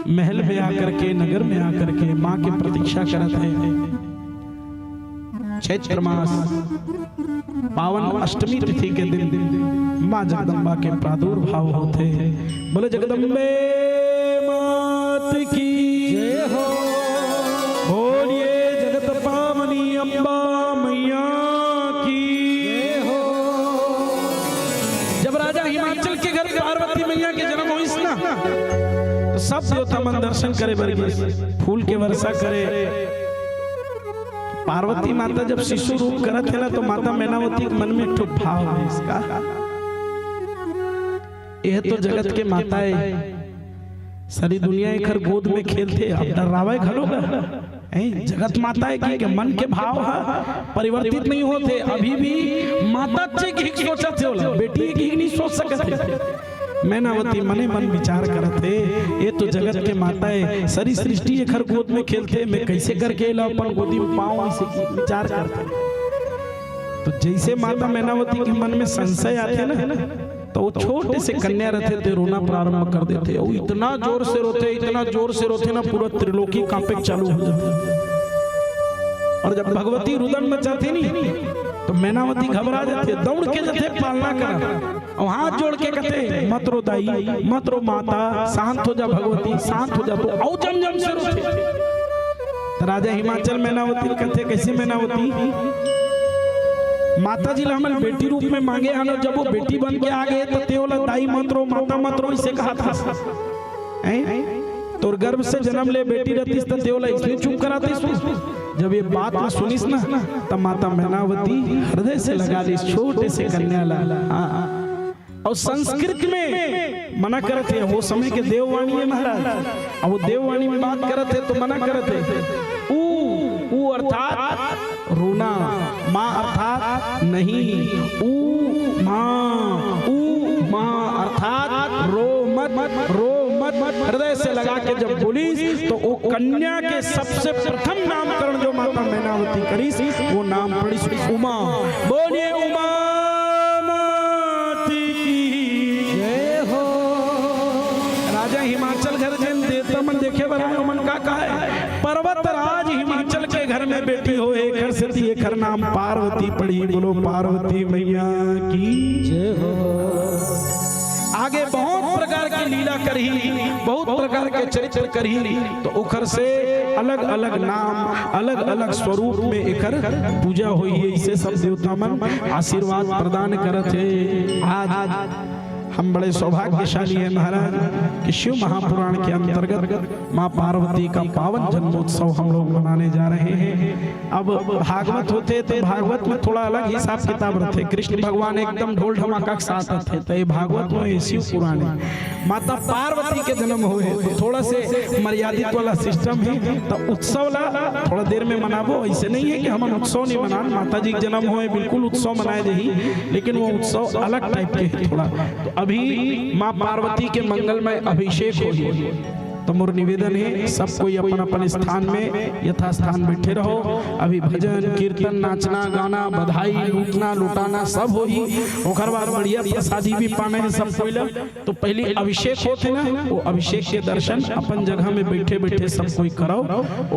महल में आकर के, नगर में आकर के माँ के प्रतीक्षा करत हे। चैत्र मास पावन अष्टमी तिथि के दिन माँ जगदम्बा के प्रादुर्भाव होथे। बोले जगदम्बे मात की जय हो। बोलिए जगत पावनी अम्बा मैया की जय हो। जब राजा हिमाचल के घर पार्वती मैया के जन्म होइस ना, तो सब देवता मन दर्शन करे बर गिस, फूल के वर्षा करे। पार्वती माता जब शिशु रूप करत हे ना, तो माता मैनावती के मन में एक ठो भाव हे इसका, यह तो जगत के माता हे, सारी दुनिया एखर गोद में खेलथे, अब डर्रावय घलो गा। हैं, जगत माता हे कि, कि मन के भाव ह परिवर्तित नहीं होथे। अभी भी माता चे कहिके सोचत हे ओला, बेटी हे कहिके नहीं सोच सकत हे। मैनावती मने मन विचार करत हे, ये तो जगत के माता हे, सारी सृष्टि एखर गोद में खेलथे, मैं कैसे करके एला अपन गोदी में पाऊं, ऐसे की विचार करत हे। तो जैसे माता मैनावती के मन में संशय आथे ना, तो वो छोटे से कन्या रहथे ते रोना प्रारंभ कर देथे। वो इतना जोर से रोथे, इतना जोर से रोथे ना, पूरा त्रिलोकी कांपे के चालू हो जाथे। और जब भगवती रुदन मचाथे नी, तो मैनावती घबरा जाथे, दौड़ के जाथे पालना करा, और हाथ जोड़ के कहथे, "मत रो दाई, मत रो माता, शांत हो जा भगवती, शांत हो जा।" तो औ जम जम से रोथे। त राजा हिमाचल मैनावती ल कथे, "कैसे मैनावती? माता जी ल हमन बेटी रूप में मांगे हन, जब वो बेटी बन के आ गे, त ते ओला दाई मत रो, माता मत रो, इसे कहा था। हैं? तोर गर्भ से जन्म ले बेटी रहतीस, त ते ओला इसने चुप करातीस।" जब ये बात ल सुनिस ना, त माता मैनावती हृदय से लगा लीस छोटे से कन्या ला। हाँ। और संस्कृत में मना करत हे, वो समय के देववाणी हे महाराज। अब वो देववाणी में बात करत हे तो मना करत हे। ऊ, ऊ अर्थात रोना, माँ अर्थात नहीं, ऊ माँ, ऊ माँ अर्थात रो मत, रो मत, हृदय से लगा के जब बोलिस तो वो कन्या के सबसे प्रथम नामकरण जो माता मैनावती करिस, वो नाम पड़िस उमा। बोलिए उमा मात की जय हो। राजा हिमाचल घर जेन देवता मन देखे बर आए, ओमन का कहे? पर्वत राज हिमाचल के घर में बेटी होय, एखर सेती एखर नाम पार्वती पड़ी। बोलो पार्वती मैया की जय हो। आगे बहुत प्रकार के लीला करही, बहुत प्रकार के चरित्र करही, तो ओखर से अलग-अलग नाम, अलग-अलग स्वरूप में एखर पूजा होही। इसे सब देवता मन आशीर्वाद प्रदान करत हे। आज हम बड़े सौभाग्यशाली हैं महाराज कि शिव महापुराण के अंतर्गत माँ पार्वती का पावन जन्मोत्सव हम लोग मनाने जा रहे हैं। अब भागवत होथे तो भागवत में थोड़ा अलग हिसाब किताब रहथे। कृष्ण भगवान एकदम ढोल ढमाका के साथ आथे, तो ये भागवत में ये शिव पुराण हे। माता पार्वती के जन्म होय तो थोड़ा से मर्यादित वाला सिस्टम हे, तो उत्सव ला थोड़ा देर में मनाबो। ऐसे नहीं हे कि हमन उत्सव नहीं मनान, माता जी के जन्म होय बिल्कुल उत्सव मनाए जाही, लेकिन वो उत्सव अलग टाइप के हे थोड़ा। तो अभी माँ पार्वती के मंगलमय अभिषेक होही। तो मोर निवेदन हे, सब कोई अपन अपन स्थान में यथास्थान बैठे रहो। अभी भजन कीर्तन, नाचना गाना, बधाई, लूटना लुटाना सब होही। ओकर बाद बढ़िया प्रसादी भी पाना हे सब कोई ला। तो पहली अभिषेक होथे ना, वो अभिषेक के दर्शन अपन जगह में बैठे बैठे सब कोई करो।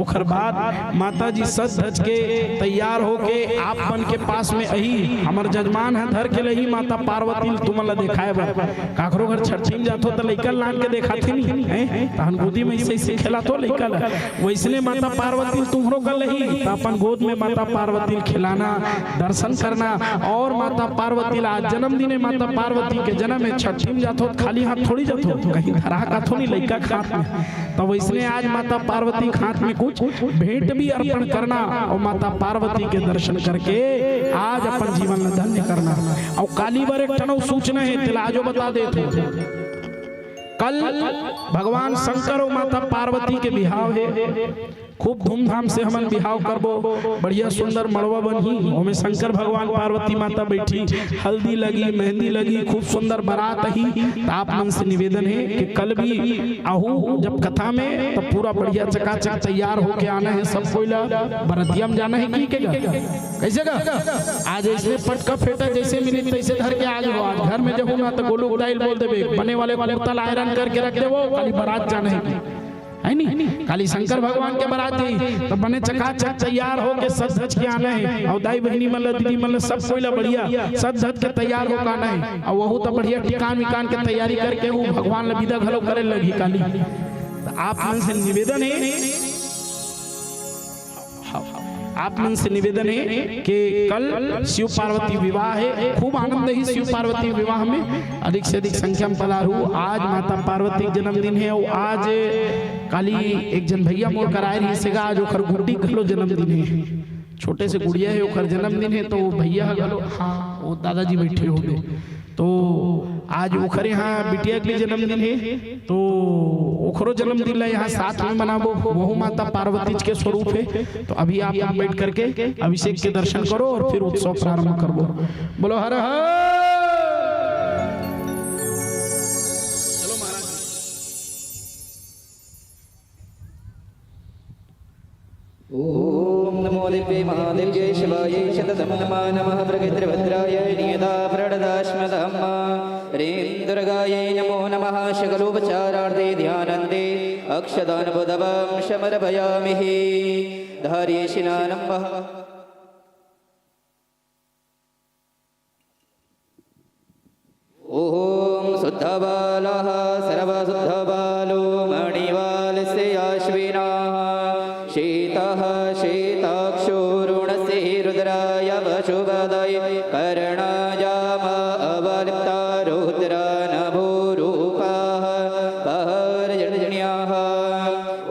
ओकर बाद माता जी सज धज के तैयार होके आप मन के पास में अही, हमर जजमान ह धर के लही माता पार्वती ल तुमन ला देखाए बर। काकरो घर छट्ठी में जाथो त लइका लान के देखाथे नहीं, हैं? तहन गोदी में ऐसे ऐसे खेलाथो लइका ला। वैसने माता पार्वती ल तुम्हरो कर लही, त अपन गोद में माता पार्वती ल खिलाना, दर्शन करना। और माता पार्वती ला आज जन्मदिन हे, माता पार्वती के जन्म हे, छट्ठी में जाथो त खाली हाथ थोड़ी जाथो, कहीं धरा का थो नहीं लइका के हाथ में। त वैसने आज माता पार्वती के हाथ में कुछ भेंट भी अर्पण करना और माता पार्वती के दर्शन करके आज अपन जीवन ला धन्य करना। और काली बर एक ठन अउ सूचना हे, तेला आजो बता देत हूँ। कल भगवान शंकर और माता पार्वती के बिहाव हे। खूब धूमधाम से हमन बिहाव करबो, बढ़िया सुंदर मड़वा बनही, ओमे शंकर भगवान पार्वती माता बैठी, हल्दी लगी, मेहंदी लगी, खूब सुंदर बारात अही। त आप मन से निवेदन हे कि कल भी आहू जब कथा में, तब पूरा बढ़िया चकाचक तैयार होके आना हे सब कोई ला। बरतिया में जाना हे कि के गा? कैसे गा? आज ऐसे पटका फेटा जैसे मिली तैसे धर के आ जाओ। आज घर में जहू ना त गोलू दाई ल बोल देबे, बने वाले कुर्ता ला आयरन करके रख देबो, खाली बारात जाना हे कि, है नी? खाली शंकर भगवान के बारात जाही, त बने चकाचक तैयार होके सज धज के आना हे। और दाई बहिनी मन ला, दीदी मन ला, सब कोई ला बढ़िया सज धज के तैयार होके आना हे। और वहू त बढ़िया टिकान विकान के तैयारी करके वो भगवान ला विदा घलो करे लगही काली। त आप मन से निवेदन हे, आप मन से निवेदन हे कि कल शिव पार्वती विवाह हे, खूब आनंद ही शिव पार्वती विवाह में अधिक से अधिक संख्या में पधारहू। आज माता पार्वती के जन्मदिन हे और आज काली एक जन भैया मोर कराए रहिस हे गा, आज ओखर गुड्डी घलो जन्मदिन हे, छोटे से गुड़िया हे, ओखर जन्मदिन हे, तो वो भैया ह घलो, हाँ, वो दादाजी बैठे होंगे। तो आज ओखर यहाँ बिटिया के भी जन्मदिन हे, तो ओखरो जन्मदिन ला यहाँ साथ में मनाबो। वहू माता पार्वती के स्वरूप हे। तो अभी आप लोग बैठ करके अभिषेक के दर्शन करो और फिर उत्सव प्रारंभ करबो। बोलो हर हर। चलो महाराज। ॐ नमो दिव्ये महादिव्ये शिवायै शततं नमः। नमः प्रकृतिर्भद्रायै नियता प्रणतदास्मदम्मा। ह्रीं दुर्गायै नमो नमः। सकलोपचारार्थे ध्यानान्ते अक्षतानुमोदकं समर्पयामि। धारयसि नमः। ॐ शुद्धबालः सर्वशुद्धबालो मणिवालस्य यशस्विनः। शीतः शीताक्षोरुणस्य रुद्राय वसुपतये। कर्णायाम अवलिप्ता रुद्रा नभोरूपाः पहरजनिन्याः।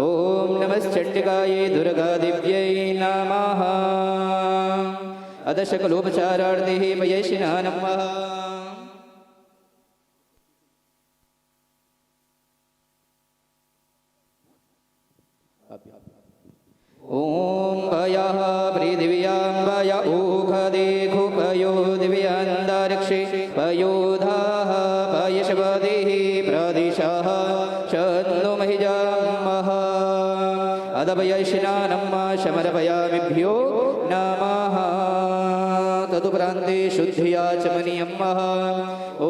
ॐ नमश्चण्डिकायै दुर्गादिव्यै नमः। अथ सकलोपचारार्थे पयेषिना नमः। ॐ पयः पृथिव्यां पय ओखदे खुपयो दिव्यन्तरिक्षे पयोधाः पयस्पतिः प्रदिशः सन्नु महिजामः। अथ पयेषिना नमः समर्पयामिभ्यो नमः। तदुपरान्ते शुद्धियाचमनीयमः। ॐ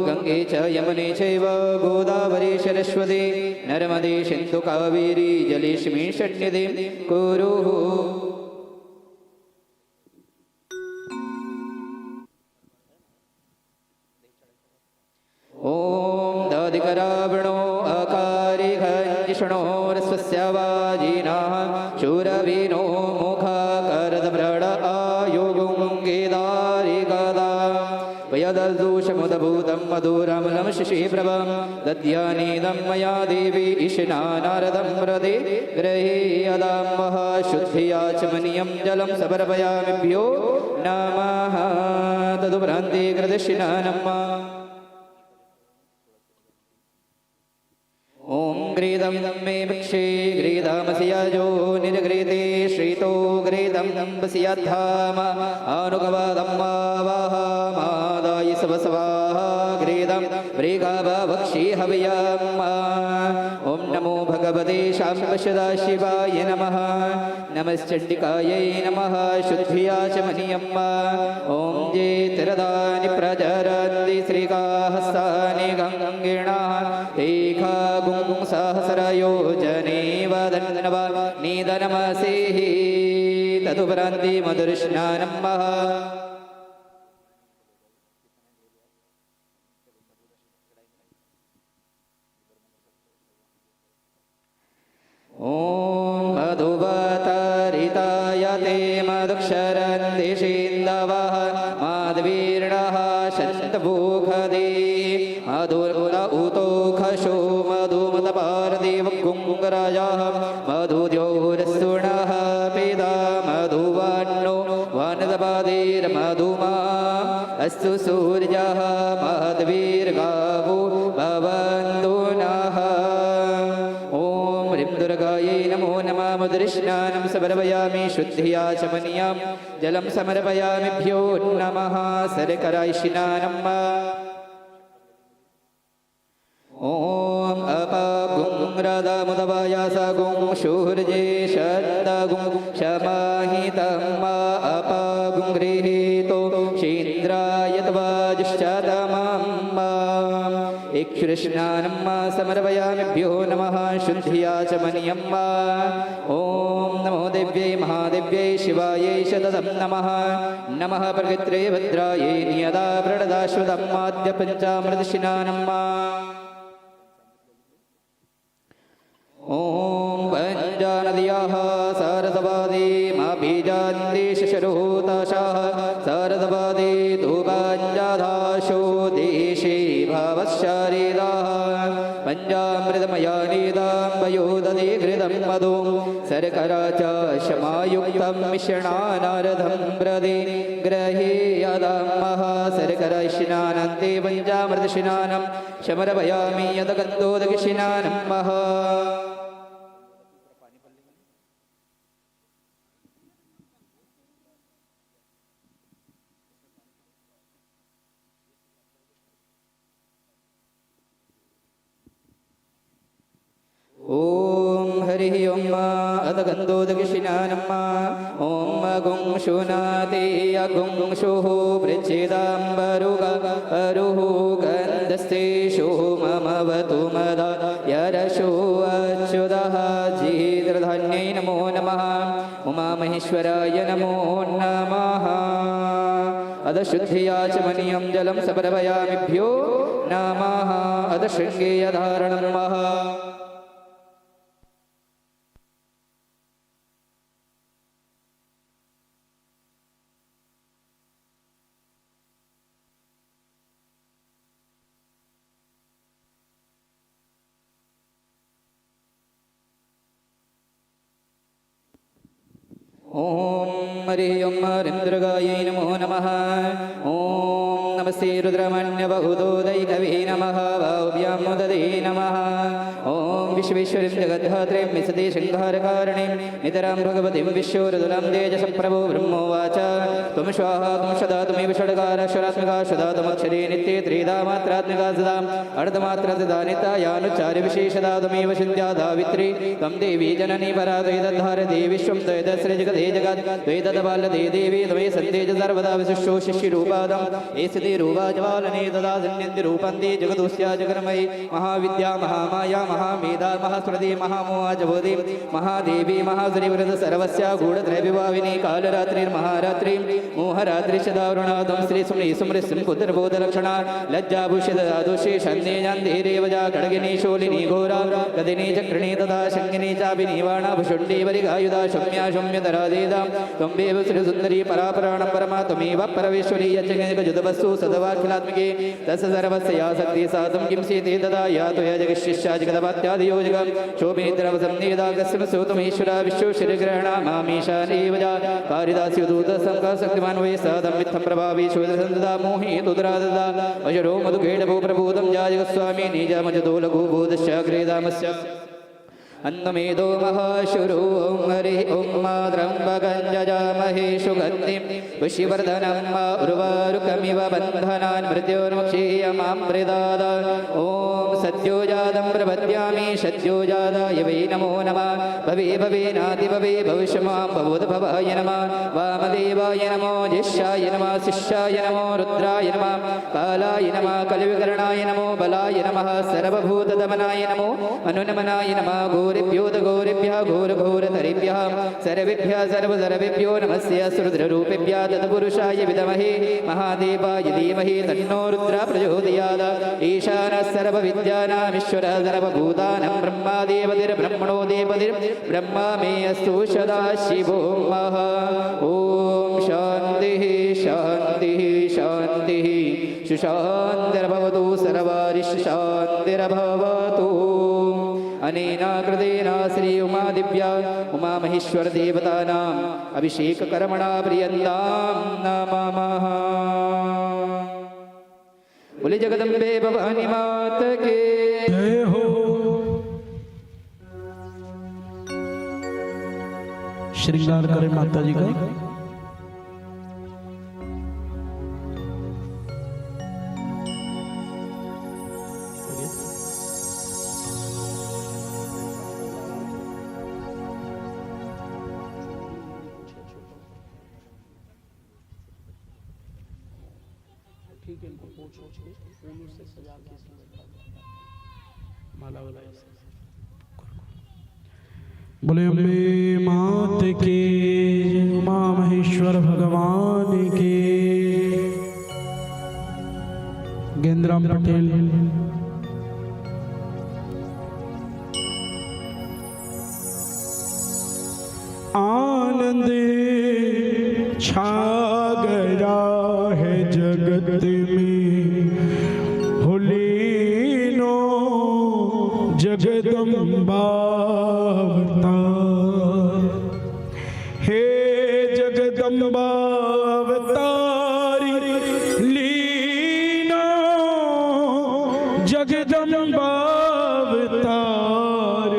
गङ्गे च यमुने चैव गोदावरी सरस्वती नर्मदे सिन्धु कावेरी जलेऽस्मिन् सन्निधिं कुरुः। ॐ दधिकरावणो अकारिघञ्जिष्णोरस्वस्यावाजिनः शूरवीणो मुखाकरदभ्रड आयुगुङ्गिदारिकदा। वयदद्दूषमुद्भूतं मधुरामलं शशिप्रभं दद्यानीदं मया देवी इष्णानारदं व्रते गृहीयतां वः। शुद्धियाचमनीयं जलं समर्पयामिभ्यो नमः। तदुपरान्ते कृतदक्षिणा नमः। ॐ घृतं मे वक्षे घृतमसि यजो निर्घृते श्रितो घृतं वसि यद्धाम अनुगवदम्मावहमादाय सवस्वाहा घृतं वृकववक्षे हव्यम्। ॐ नमो भगवते शाम्ब सदाशिवाय नमः। नमश्चण्डिकायै नमः शुद्धियाचमनीयम्। ॐ जे त्रिरदानि प्रचरन्ति श्रीकाहस्तानि गङ्गिणाः। ते खागुं सहस्रयोजने वदन्नवा निदनमसिः। तदुपरान्ति मधुरस्नानम्। ॐ मधुवतारिताय ते मधुक्षरन्ति सिन्धवः। माध्वीर्णः सन्तभूखदे मधुर उतोखशो मधुमतपार्थिवगुङ्गराजः। मधुद्योरस्तु नः पिता मधुवान्नो वनस्पतिर्मधुमा अस्तु सूर्यः। महद्वीर्गावो भवन्तु नः। ॐ ह्रीं दुर्गायै नमो नमः। मधुरस्नानं समर्पयामि शुद्धियाचमनीयम्। जलं समर्पयामि भ्यो नमः। शर्करास्नानम्। ॐ अपागुं रदमुदवायासगुं सूर्ये शतगुं समाहितम्। अपागुं गृहीतो सीन्द्रायत्वाजुश्चतमम्। इक्षुरस्नानं समर्पयामि भ्यो नमः शुद्धियाचमनीयम्। ॐ नमो देव्यै महादेव्यै शिवायै सततं नमः। नमः प्रकृत्यै भद्रायै नियता प्रणदाश्वतमाद्य पञ्चामृतस्नानम्। ॐ पञ्चानद्याः सरस्वतीमभिजान्ति शशरोताशाः सरस्वती तु पञ्चधाशो देशे भवस्यारिताः। पञ्चामृतमयानीतं पयोदधिकृतं मधु शर्करा च समायुक्तं मिश्रणानर्धं प्रतिगृह्यताम्। शर्करास्नानं ते पञ्चामृतस्नानं समर्पयामि अथ गन्धोदकस्नानम्। ॐ हरिः ॐ अथ गन्धोदकस्नानम्। ॐ अगुं शुनाति अगुं शुः पृच्छिताम्बरुक अरुः गन्धस्ते शुः ममवतु मदायरशो अच्युतः। जीतृधान्यै नमो नमः। उमामहेश्वराय नमो नमः। अथ शुद्धियाचमनीयं जलं समर्पयामि भ्यो नमः। अथ शृङ्गेयधारणम्। ॐ हरिः ॐ हरिन्द्रगायै नमो नमः। ॐ नमस्ते रुद्रमण्यवहुतोदैकवे नमः। वाहुभ्यां मुदते नमः। ॐ विश्वेश्वरीं जगद्धात्रीं विशतीसंहारकारिणीं नितरां भगवतीं विश्वोरतुलां तेजसं प्रभो ब्रह्मोवाच। त्वं स्वाहा त्वं सदा त्वमेव षट्कारः षडात्मकः सदा त्वमक्षरे नित्ये त्रिधा मात्रात्मिका सदा अर्धमात्रसहिता नित्या यानुच्चारविशेषता त्वमेव चिन्त्या सावित्री त्वं देवी जननी परा त्वयि तद्धारयति विश्वं त्वयि तस्सृजति जगते जगत् त्वयि तत्पालयति देवी त्वमेव सन्तेजः सर्वदा विशिष्टोऽसि शिरूपादं स्थितिरूपा ज्वालने तदा सन्निधिरूपं ते जगदोऽस्या जगन्मयी महाविद्या महामाया महामेधा महास्मृति महामोहा च बोधि महादेवी महाश्रीवरद सर्वस्या गूढत्रयविभाविनी कालरात्रिर्महारात्रि मोहरात्रिश्च दारुणा त्वं श्री सुमृ सुमृ सुम्बुद्रबोधलक्षणा लज्जाभूषितदादोषी सन्निजान्धीरेव च खड्गिनी शूलिनी घोरा कदिनी चक्रिणी तथा शङ्गिनी चाभिनी वाणा भुषुण्डी वरिगायुधा शम्या शम्यतरा देदा त्वमेव श्रीसुन्दरी परापराणं परमा त्वमेव परमेश्वरी यच्चङ्गजगजुदवस्तु सदवाखिलात्मिके तस्य सर्वस्य या शक्ति सा त्वं किं सीते तदा या त्वया जगशिष्या जगदपात्यादियोजक शोभिनिद्रावसं नियता कस्मिंस्तु त्वमीश्वरा विश्वोऽशिरग्रहणा मामीशानेव च कारिदास्युदूतसंघशक्तिमान् वै सा तं मित्थं प्रभावी शूद्रसन्तता मोहितो दुरादता अजरो मधुकेटभो प्रभूतं जाजगस्वामी निजमजतो लघुभूतश्चाग्रे धामस्य अन्नमेदो महाशुरो। ॐ हरिः ॐ मातरं त्र्यम्बकं यजामहे सुगन्धिं पुष्टिवर्धनम्। उर्वारुकमिव बन्धनान् मृत्योर्मुक्षीयमामृतात्। ॐ सद्योजातं प्रपद्यामि सद्योजाताय वै नमो नमः। भवे भवे नातिभवे भविष्यमां भवोद्भवाय नमः। वामदेवाय नमो ज्येष्ठाय नमः शिष्याय नमो रुद्राय नमः। कालाय नमः कलिविकरणाय नमो बलाय नमः। सर्वभूतदमनाय नमो मनोनमनाय नमः। घोरेभ्योऽथ घोरेभ्यः घोरघोरतरेभ्यः सर्वेभ्यः सर्वसर्वेभ्यो नमस्ते अस्तु रुद्ररूपेभ्यः। तत्पुरुषाय विद्महे महादेवाय धीमहि तन्नो रुद्रः प्रचोदयात्। ईशानः सर्वविद्यानामीश्वरः सर्वभूतानां ब्रह्माधिपतिर्ब्रह्मणोऽधिपतिर्ब्रह्मा मे अस्तु सदाशिवो मः। ॐ शान्तिः शान्तिः शान्तिः। सुशान्तिर्भवतु सर्वारिः सुशान्तिर्भवतु। अनेन कृतेन श्री उमा दिव्या उमा महेश्वर देवतानाम् अभिषेक कर्मणा प्रियन्तां नमामः। बोले जगदम्बे भवानी मात के। जय हो। श्रृंगार करें माता जी का। ठीक है, इनको पोंछ वोछ के फूलों से सजा के इसमें रखा जाता है। माला वाला ऐसे। बोले अम्बे मात की, उमा महेश्वर भगवान की। गेंदराम पटेल। आनंद छा गया है जगत में, हो लीनो जगदम्बा अवतार। हे जगदम्बा अवतारी लीनो जगदम्बा अवतार।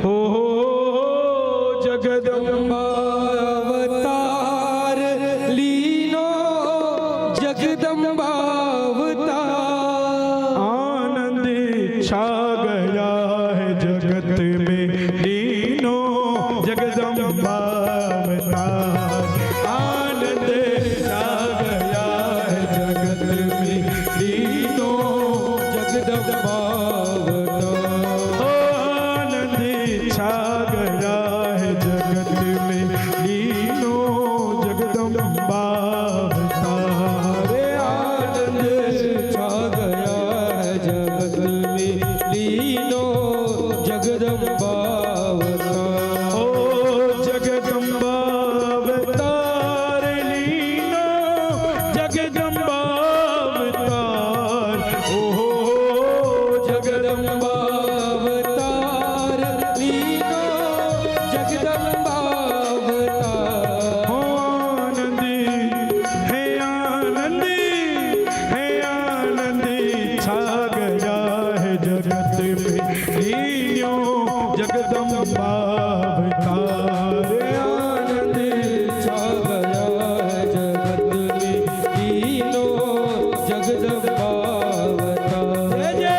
हो, हो, जगदम्बा अवतार लीनो जगदम्बा अवतार। आनंद छा गया है जगत में लीनो जगदम्बा अवतार। आनंद छा गया है जगत में लीनो जगदम्बा अवतार। आनंद छा गया है जगत में लीनो जगदम्बा अवतार। आनंद छा गया है जगत में लीनो जगदम्बा अवतार। ओ जगदम्बा अवतार लीनो जगदम्बा अवतार। ओ जगदम्बा अवतार लीनो जगदम्बा अवतार। हो आनंदी, हे आनंदी, हे आनंदी छा गया है जगत में लीनो जगदम्बा अवतार। आनंद छा गया है जगत में लीनो जगदम्बा अवतार। जय जय।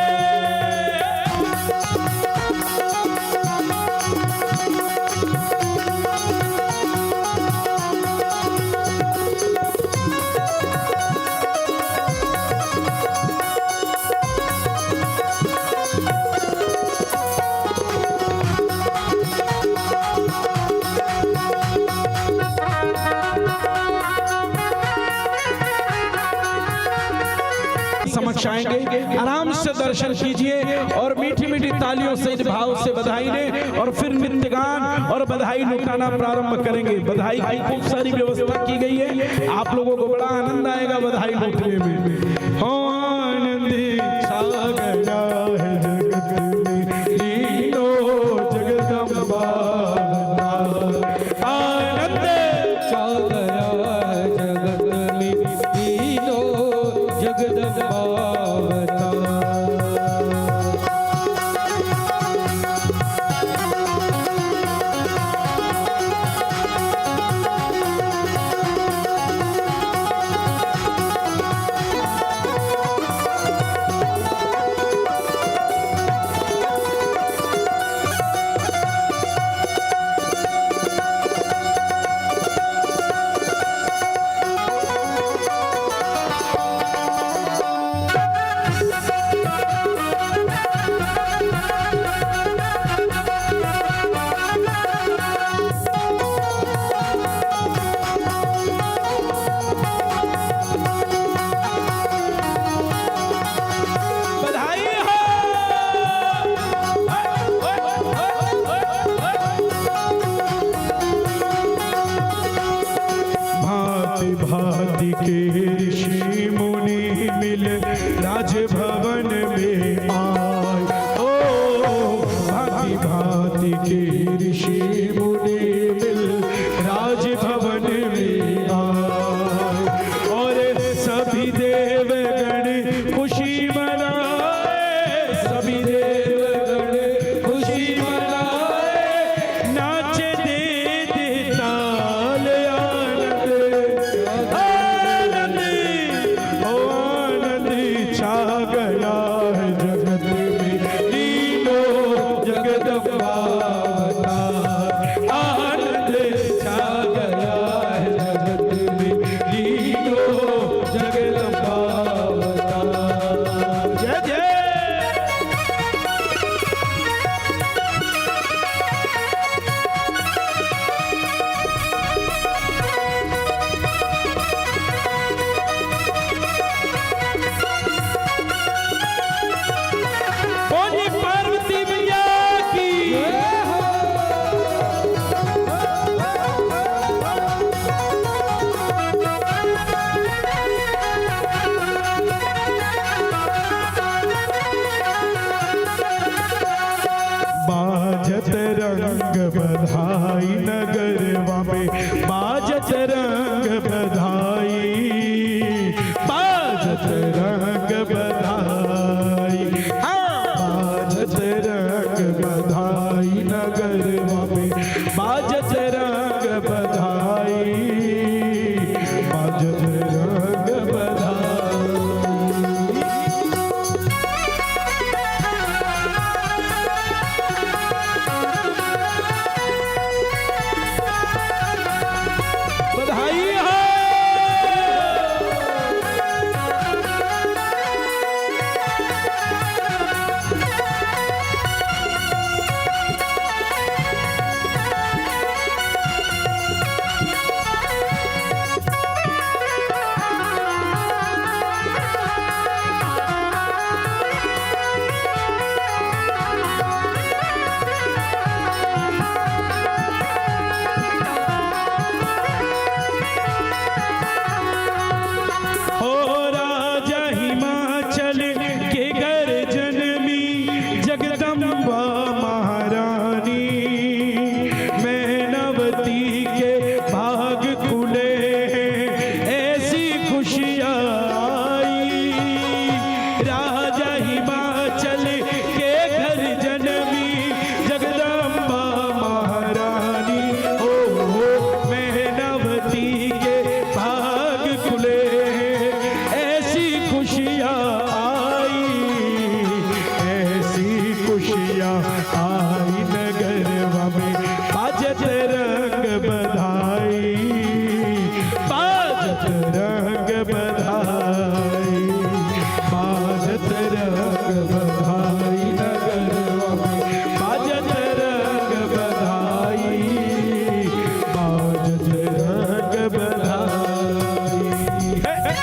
समक्ष आएंगे, आराम से दर्शन कीजिए और मीठी मीठी तालियों से, इन भाव से बधाई दें और फिर नृत्य गान और बधाई लुटाना प्रारंभ करेंगे। बधाई की खूब सारी व्यवस्था की गई है, आप लोगों को बड़ा आनंद आएगा बधाई लूटने में। हो आनंद छा गया है जगत में, लीनो जगदम्बा अवतार। आनंद छा गया है जगत में, लीनो जगदम्बा अवतार। के ऋषि मुनि मिल राजभवन में आए। ओ, भांति भांति के ऋषि मुनि मिल राजभवन में आए। और सभी देवगण खुशी मनाए, सभी देवगण खुशी मनाए, नाचे दे दे ताल आनंद, आनंद, ओ आनंद छा गया है जगत में, लीनो जगदम्बा अवतार। आनंद छा गया है जगत में, लीनो जगदम्बा अवतार। जय जय। बोली पार्वती मैया की। बाजत रंग बधाई नगरवा में, बाजत रंग बधाई, बाजत रंग बधाई, हाँ। बाजत रंग बधाई नगरवा में, बाजत रंग बधाई, बाजत रंग बधाई। बधाई हो। हो राजा हिमाचल के गर्जन में जगदम्बा महारानी, मैनावती के भाग खुले, ऐसी खुशियाँ आई। राजा हिमाचल के गर्जन में जगदम्बा महारानी, ओ, ओ, मैनावती के भाग खुले, ऐसी खुशियाँ आई, ऐसी खुशियाँ आई नगरवा में, बाजत रंग बधाई, बाजत रंग बधाई, बाजत रंग बधाई नगरवा में, बाजत रंग बधाई, बाजत रंग बधाई। हे, हे।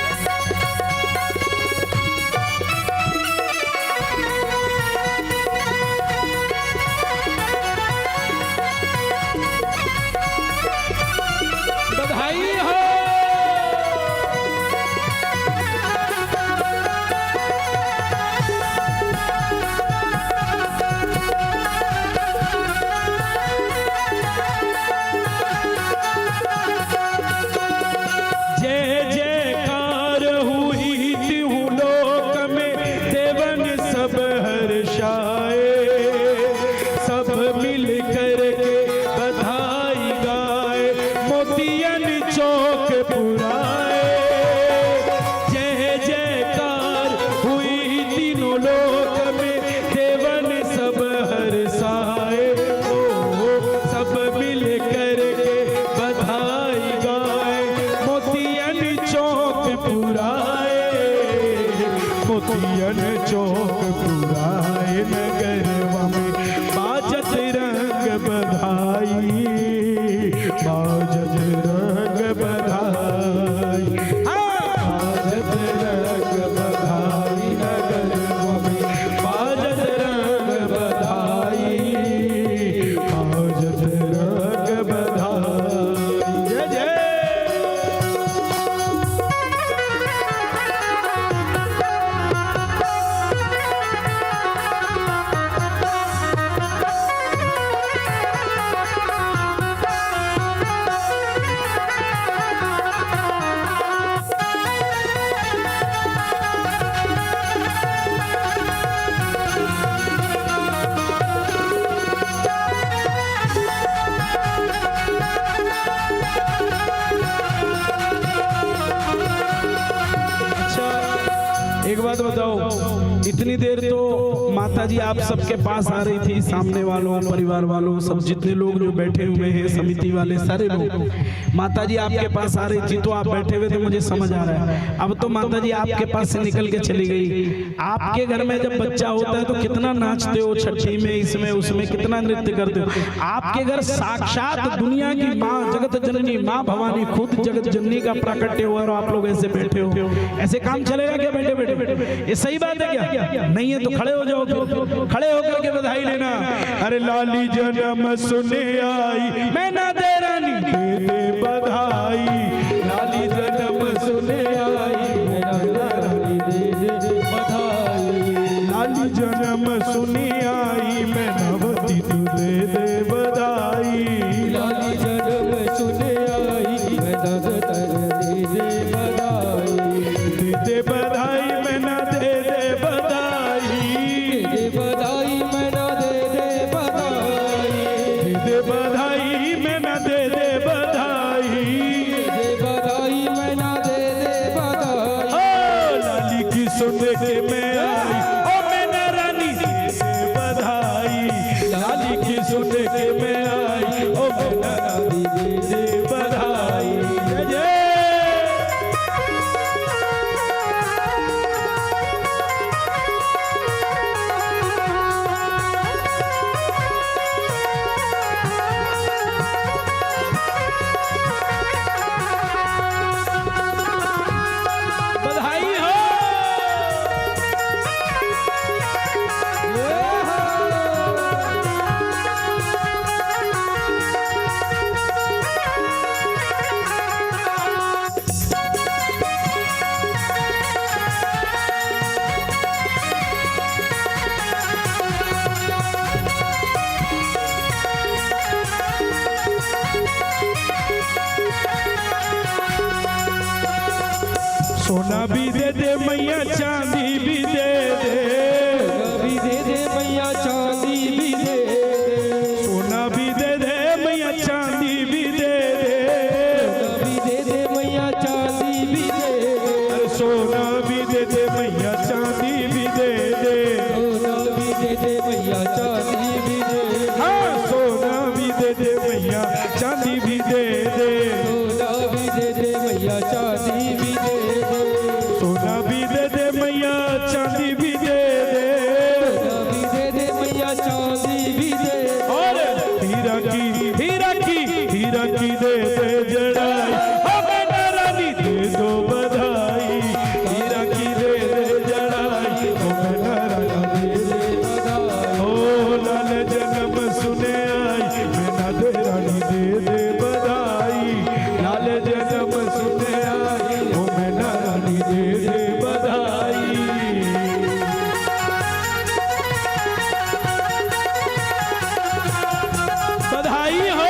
बधाई हो। जय जयकार हुई तिहु लोक में, देवन सब हर्षाए। सब मिल करके बधाई गाए, मोतियन चो इतनी देर तो माता जी आप सबके पास आ रही थी, सामने वालों, परिवार वालों, सब जितने लोग जो बैठे हुए हैं, समिति वाले, सारे लोग, माता जी आपके पास आ रही थी, तो आप बैठे हुए थे, मुझे समझ आ रहा है। अब तो माता जी आपके पास से निकल के चली गई। आपके घर में जब बच्चा होता है तो कितना नाचते हो छठी में, इसमें, उसमें, कितना नृत्य करते हो। आपके घर साक्षात दुनिया की माँ, जगत जननी माँ भवानी खुद जगत जननी का प्राकट्य हुआ और आप लोग ऐसे बैठे हो। ऐसे काम चलेगा क्या बैठे बैठे? ये सही बात है क्या? नहीं है तो खड़े हो जाओ, फिर खड़े होकर के बधाई लेना। अरे लाली जनम सुने आई, मैना दे रानी दे दे बधाई। लाली जनम सुने आई, मैना दे रानी दे दे बधाई। लाली जनम सुने आई, मैनावती तू दे दे बधाई। लाली जनम सुने आई, मैना दे दे बधाई। दे दे बधाई, मैना दे दे बधाई। दे दे बधाई, मैना दे दे बधाई। दे दे बधाई, मैना दे दे बधाई। दे दे बधाई, मैना दे दे बधाई। ओ लाली की सुन के मैं आई, ओ मैना रानी दे दे बधाई। लाली की सुन के मैं आई, ओ मैना रानी दे दे बधाई। जय जय। बधाई हो। सोना भी दे दे मैया, चांदी भी दे दे। सोना भी दे दे मैया, चांदी भी दे दे। सोना भी दे दे मैया, चांदी भी दे दे। सोना भी दे दे मैया, चांदी भी दे दे। अरे सोना भी दे दे मैया, चांदी भी दे दे। सोना भी दे दे मैया, चांदी भी दे दे। हाँ, सोना भी दे दे मैया, चांदी भी दे दे। सोना भी दे दे मैया, चांदी भी दे दे। सोना भी दे दे मैया, चांदी भी दे दे। सोना भी दे दे मैया, चांदी भी दे दे। और हीरा की, हीरा की, हीरा की दे दे जड़ाई, ओ मैना रानी दे दो बधाई। हीरा की दे दे जड़ाई, ओ मैना रानी दे दे बधाई। ओ लाल जनम सुने आई, मैना दे रानी दे दे बधाई। लाल जनम सुने आई, ओ मैना रानी दे दे बधाई। बधाई हो।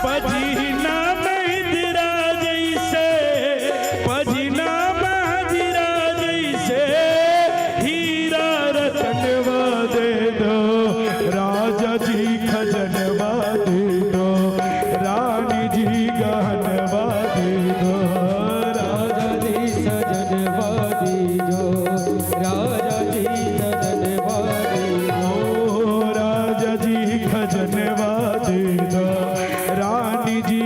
पजीना महिंद्रा जैसे, पजीना महिंद्रा जैसे, हीरा रतनवा दे दो, राजा जी खजनवा दे दो, रानी जी गहनवा दे दो। राजा जी सजनवा दे दो, राजा जी सजनवा दे दो। ओ राजा जी खजनवा दे दो, रानी जी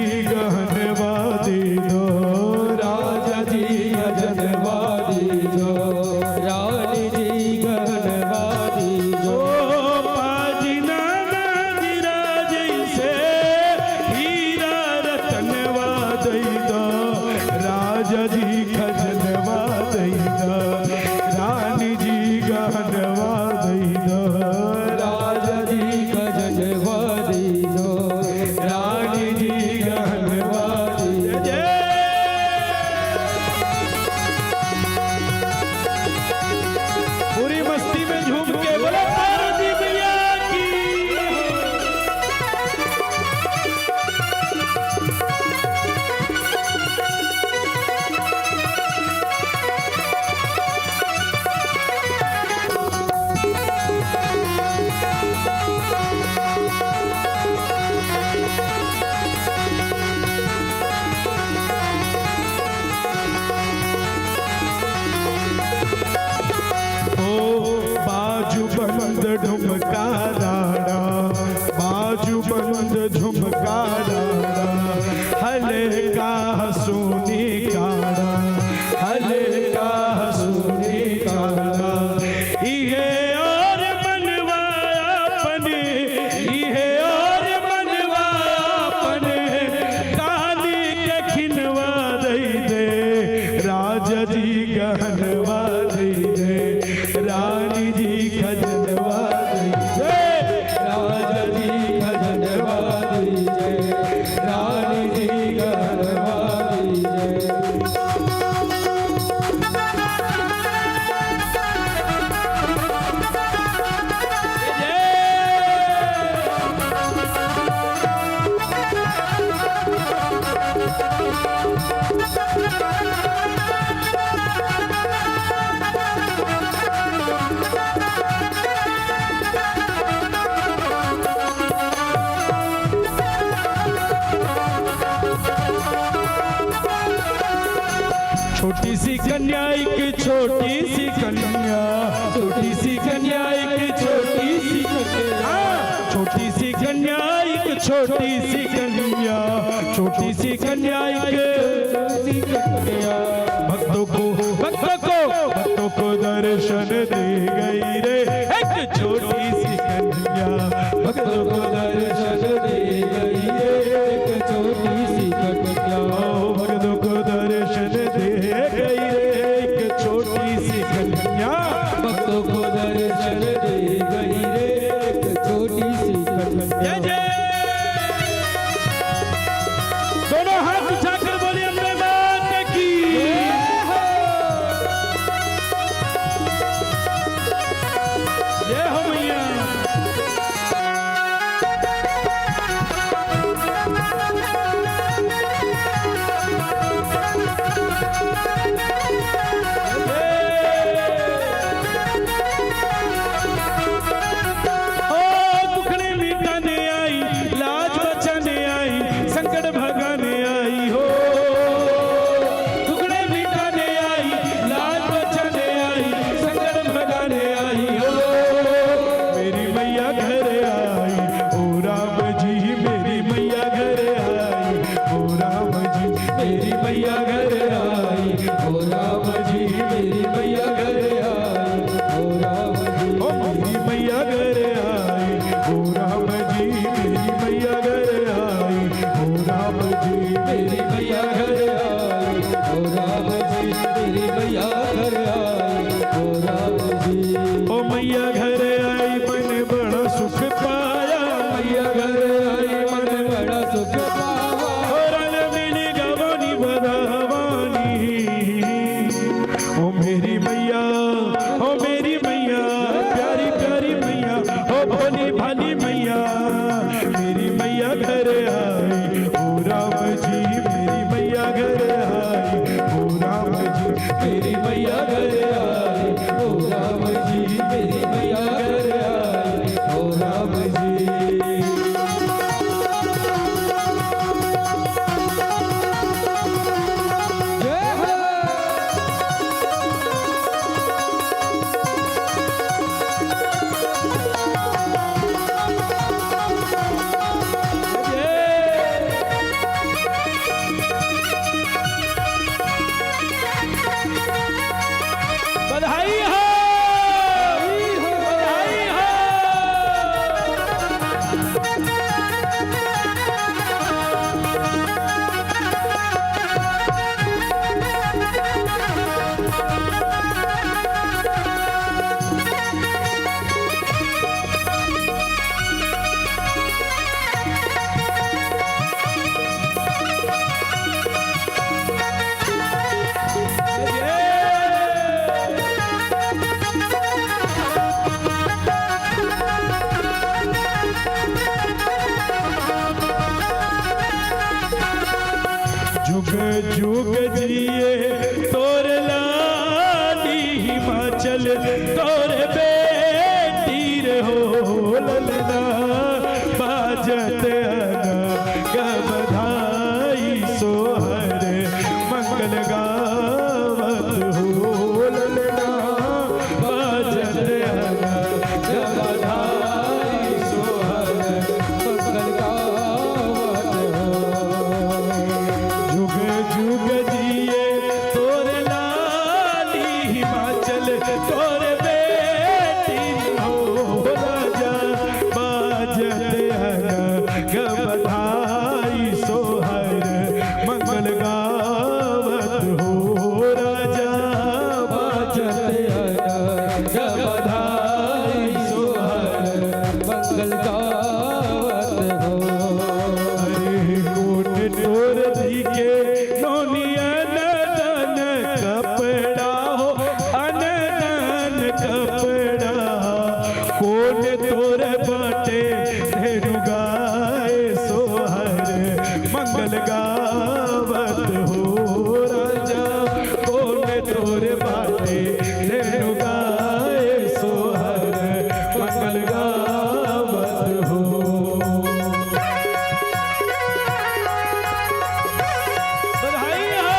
छोटी सी कन्या, एक छोटी सी कन्या, छोटी सी कन्या, एक छोटी सी कन्या, हाँ, छोटी सी कन्या, एक छोटी सी कन्या, छोटी सी कन्या, एक छोटी सी कन्या। भक्तों को, भक्तों को, भक्तों को दर्शन दे गई रे एक छोटी सी कन्या। भक्तों को दर्शन दे गई रे एक छोटी सी कन्या। ओ भक्तों को दर्शन दे गई रे एक छोटी सी कन्या। भक्तों को दर्शन दे गई रे एक छोटी सी कन्या। जय जय। दोनों हाथ उठाकर बोलिए अम्बे माता की। जय हो मैया। ओ दुखड़े मिटाने आई, लाज बचाने आई, संकट भगाने आई हो। दुखड़े मिटाने आई, लाज बचाने आई, संकट भगाने आई हो। मेरी मैया घर आई, ओ राम जी, मेरी मैया घर आई, ओ राम जी, मेरी मैया घर आई, ओ राम जी, मेरी मैया घर आई, ओ राम जी। ओ मेरी मैया घर आई, ओ राम जी, मेरी मैया घर आई, ओ राम जी, मेरी मैया घर आई, ओ राम जी, मेरी मैया घर आई, ओ राम जी। ओ मैया घर आई, मन बड़ा सुख पाया, मैया घर आई, मन बड़ा सुख पाया। ओ रल मिली गवानी बधावानी। ओ मेरी मैया, ओ मेरी मैया, प्यारी प्यारी मैया, ओ भोली भाली मैया, मेरी मैया घर आई, ओ राम जी, मेरी मैया घर आई, ओ राम जी, मेरी मैया घर आई, ओ राम जी, मेरी मैया घर आई, ओ राम जी। जय हो। बधाई हो, बधाई हो। जुग जुग जिए तोर लाली हिमाचल, तोर बेटी रे हो ललना। बाजत अनंग बधाई सोहर, मंगल गावत हो ललना। बाजत अनंग बधाई सोहर, मंगल गावत हो। जुग जुग जिए तोर लाली हिमाचल, तोर बेटी हो राजा। बाजत अनंग बधाई सोहर, मंगल गावत हो राजा। बाजत अनंग बधाई सोहर, मंगल गावत हो। अरे कोन तोर दिखे नोनिया नदन कपड़ा हो, अनदन कपड़ा। कोन तोर बाटे धेनु गाय सोहर, मंगल गावत हो राजा। कोन तोर बाटे धेनु गाय सोहर, मंगल गावत हो। बधाई हो।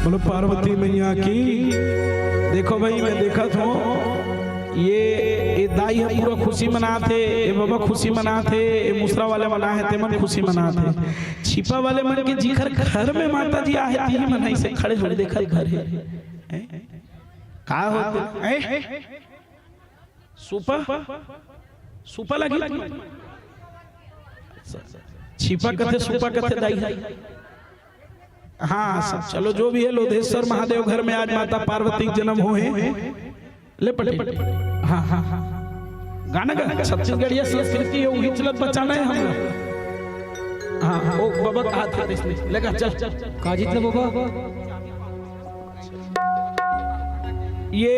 बोलो पार्वती मैया की। देखो भाई, मैं देखत हूँ, ये, ये दाई ह पूरा खुशी मनात हे, ये बाबा खुशी मनात हे, ये मुसरा वाले मन आए हे, ते मन खुशी मनात हे। छिपा वाले मन के जिखर घर में माता जी आहे, तिही मन ऐसे खड़े होके देखत घर हे। हैं? का होथे? हैं? सुपा? सुपा लगी? छिपा कथे, सुपा कथे दाई। हाँ, सब चलो, जो भी है, लोधेश्वर महादेव घर में आज माता पार्वती के जन्म होहे। ले पटेल। हाँ, हाँ, हाँ। गाना गा, छत्तीसगढ़िया संस्कृति हे, उही चलत बचाना हे हमला। हाँ, ओ बाबा का हाथ हे, इसने। ले गा, चल। का जीत ले बाबा? ये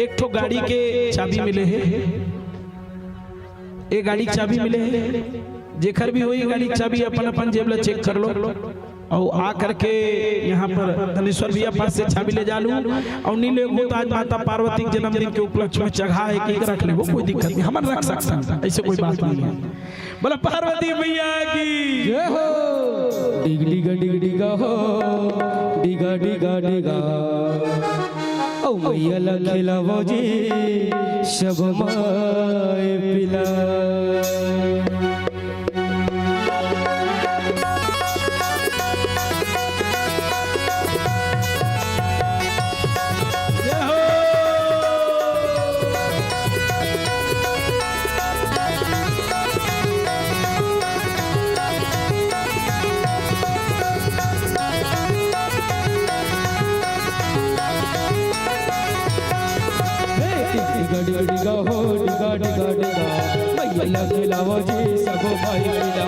एक ठो गाड़ी के चाबी मिले हे, ये गाड़ी के चाबी मिले हे। जेखर भी होही गाड़ी के चाबी, अपन अपन जेब ला चेक कर लो, अउ आ करके यहाँ पर धनेश्वर भैया पास से चाबी ले जा लू। अउ नी लेबू त आज माता पार्वती के जन्मदिन के उपलक्ष्य में चघा हे कि रख लेबो, कोई दिक्कत नहीं, हमन रख सकथन, ऐसे कोई बात नहीं है। बोला पार्वती मैया की। जय हो। डिग डिगा डिग डिगा हो, डिगा डिगा डिगा। ओ मैया ला खिलावो जी सब माय पिला। हे, डिगा डिगा डिगा हो, डिगा डिगा डिगा, मैया ला खिलावो जी सब भाई मिला।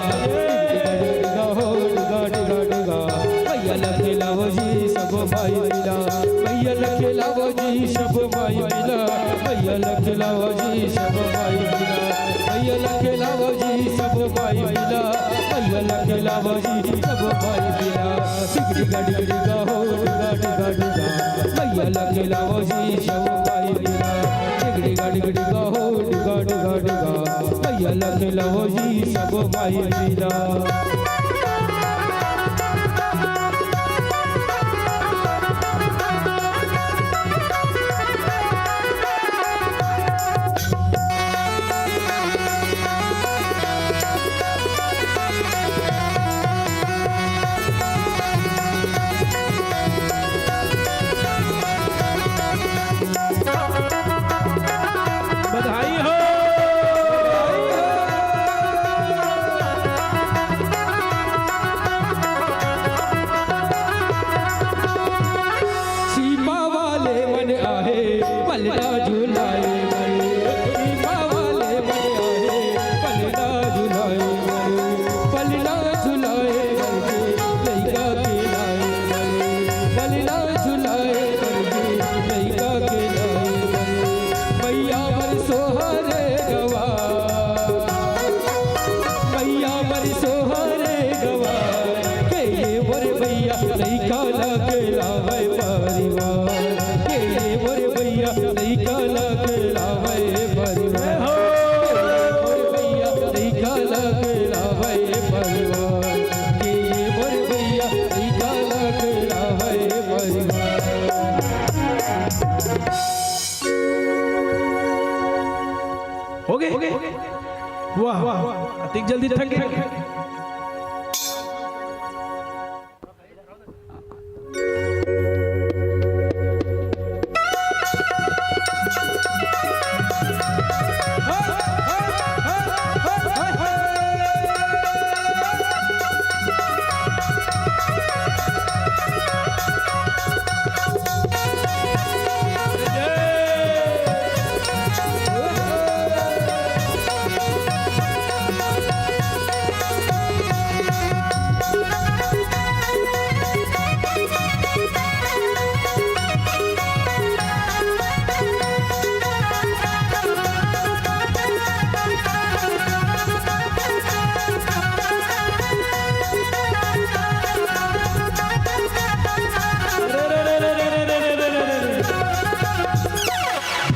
डिगा डिगा डिगा हो, डिगा डिगा डिगा, मैया ला खिलावो जी सब भाई मिला। मैया ला खिलावो जी सब भाई मिला। मैया ला खिलावो जी सब भाई मिला। मैया ला खिलावो जी सब भाई मिला। मैया ला खिलावो जी सब भाई मिला। डिग डिगा डिग डिगा हो, डिगा डिगा डिगा। मैया ला खिलावो जी सब भाई मिला। डिग डिगा डिग डिगा हो, डिगा डिगा डिगा। मैया ला खिलावो जी सब भाई मिला। बधाई हो। सीमा वाले मन आहे, पलना झुलाए मन। सीमा वाले मन आहे, पलना झुलाए मन। पलना झुलाए मन के लइका के लाए मन। पलना झुलाए मन के लइका के लाए मन। मैया बर सोहरे गवा। मैया बर सोहरे गवा, के ये मोर भैया लइका ला खेलावय परिवार, के ये मोर भैया लइका ला खेलावय परिवार, के ये मोर भैया लइका ला खेलावय परिवार, के ये मोर भैया लइका ला खेलावय परिवार। हो गए? वाह, अतिक जल्दी थक गए।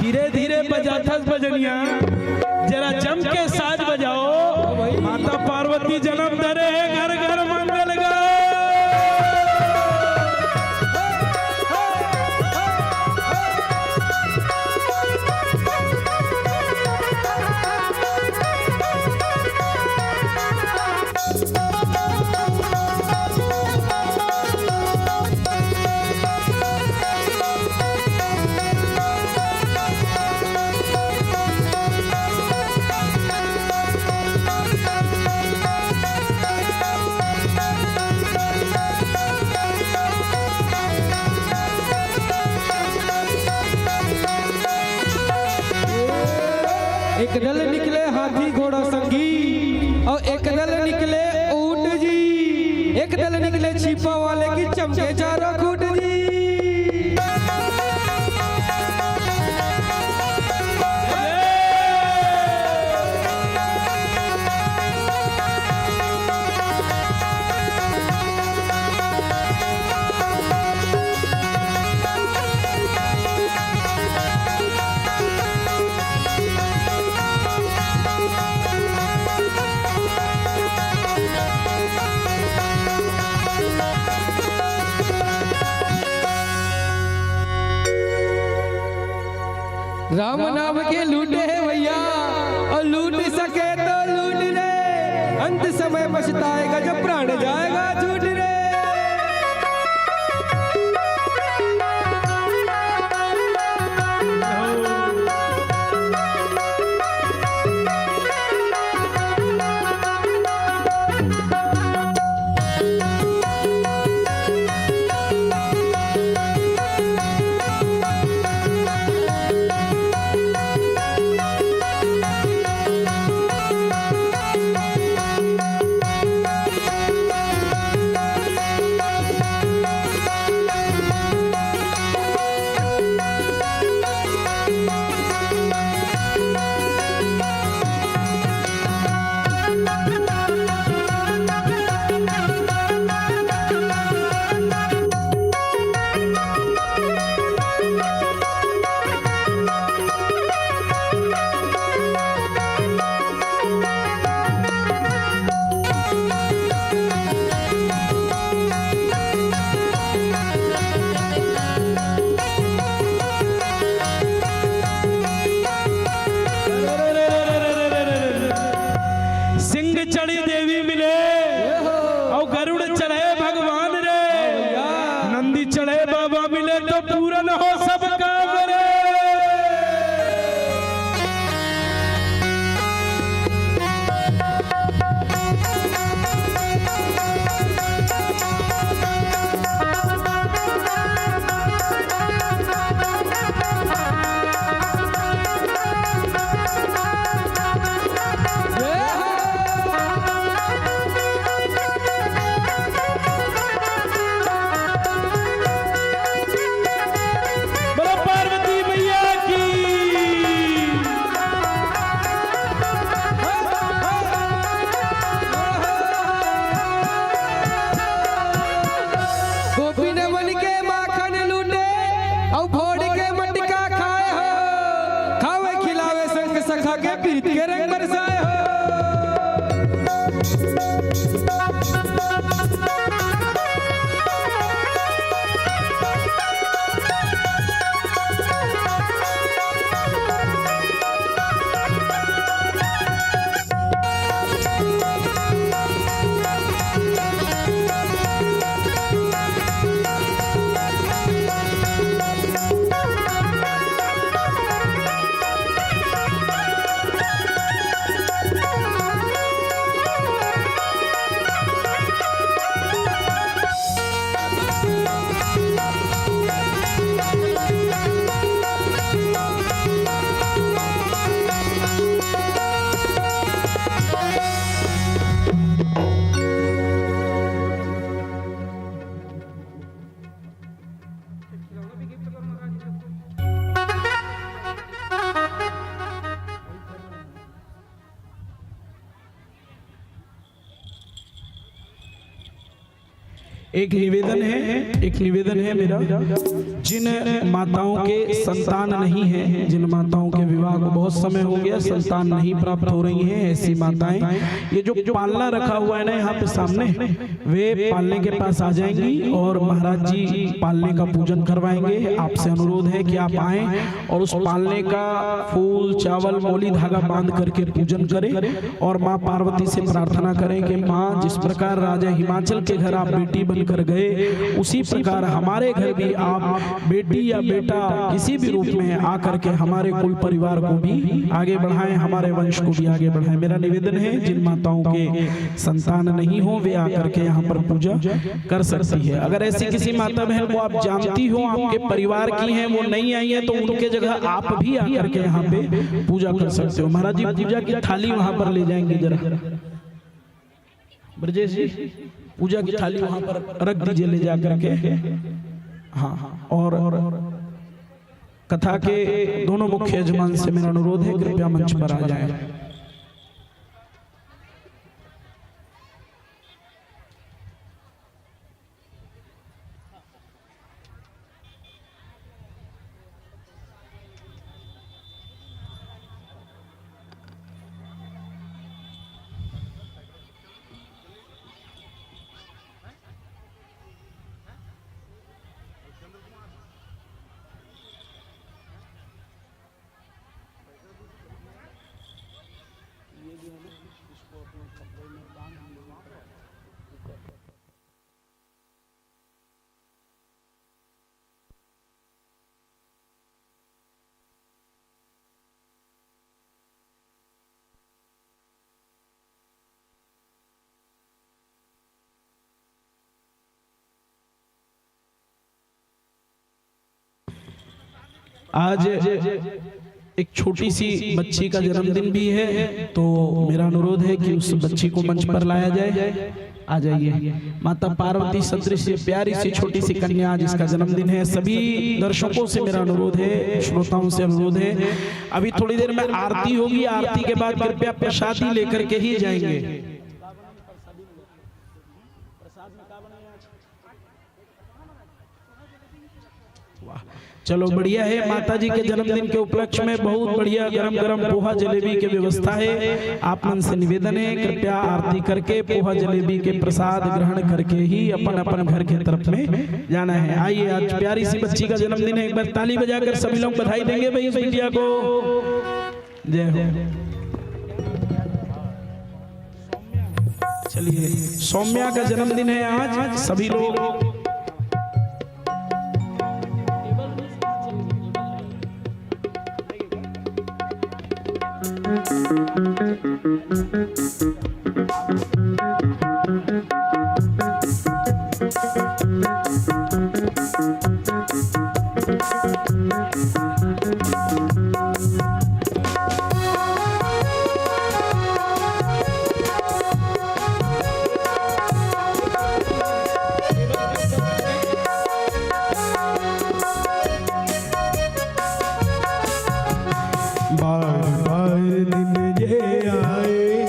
धीरे धीरे बजाथस बजनिया, जरा जम के साज बजाओ। माता पार्वती जन्म धरे हे, घर घर मंगल गाओ। छिपा वाले की चमके चारों खूंट जी। राम नाम के लूटे हे भैया, अउ लूट सके तो लूट रे, अंत समय पछताएगा जब प्राण जाएगा छूट रे। सिंह चढ़ी देवी मिले अउ गरुड़ चढ़े भगवान रे। नंदी चढ़े बाबा मिले तो पूरन हो सब काम रे। बोलो पार्वती मैया की। गोपी नमन के माखन लूटे, अउ भोर के मटका खाए हो। खावे खिलावे संग सखा के, प्रीत के रंग बरसाए हो। एक निवेदन है, एक निवेदन है मेरा, जिन माताओं के संतान नहीं है, जिन माताओं के विवाह को बहुत समय हो गया, संतान नहीं प्राप्त हो रही है, ऐसी माताएं, ये जो पालना रखा हुआ है ना यहाँ पे सामने, वे पालने के पास आ जाएंगी और महाराज जी पालने का पूजन करवाएंगे। आपसे अनुरोध है कि आप आएं और उस पालने का फूल, चावल, मोली, धागा बांध करके पूजन करें और माँ पार्वती से प्रार्थना करें कि माँ, जिस प्रकार राजा हिमाचल के घर आप बेटी बनकर गए, उसी प्रकार हमारे घर भी आप बेटी या बेटा किसी भी रूप में आकर के हमारे कुल परिवार को भी आगे बढ़ाएं, हमारे वंश को भी आगे बढ़ाएं। मेरा निवेदन है, जिन माताओं के संतान नहीं हो, वे आकर के यहाँ पर पूजा कर सकती है। अगर ऐसी किसी माता बहन को आप जानती हो, आपके परिवार की हैं, वो नहीं आई है, तो उनके जगह आप भी आकर के यहाँ पे पूजा कर सकते हो। महाराज जी पूजा की थाली वहां पर ले जाएंगे जरा। ब्रजेश जी, पूजा की थाली वहां पर रख दीजिए ले जा करके। हाँ, हाँ। और कथा के दोनों मुख्य यजमान से मेरा अनुरोध है, कृपया मंच पर आ जाएं। आज एक छोटी सी बच्ची का जन्मदिन भी है, तो मेरा अनुरोध है कि उस बच्ची को मंच पर लाया जाए। आ जाइए। माता पार्वती सदृश ये प्यारी सी छोटी सी कन्या जिसका जन्मदिन है, सभी दर्शकों से मेरा अनुरोध है, श्रोताओं से अनुरोध है, अभी थोड़ी देर में आरती होगी, आरती के बाद कृपया प्रसादी लेकर के ही जाएंगे। वाह, चलो बढ़िया है। माता जी के जन्मदिन के उपलक्ष्य में बहुत बढ़िया गरम गरम पोहा जलेबी के व्यवस्था है। आप मन से निवेदन है, कृपया आरती करके पोहा जलेबी के प्रसाद ग्रहण करके ही अपन अपन घर के तरफ में जाना है। आइए, आज प्यारी सी बच्ची का जन्मदिन है, एक बार ताली बजाकर सभी लोग बधाई देंगे भाई इस बिटिया को। जय हो। चलिए, सौम्या का जन्मदिन है आज, सभी लोग बार बार दिन ये आए,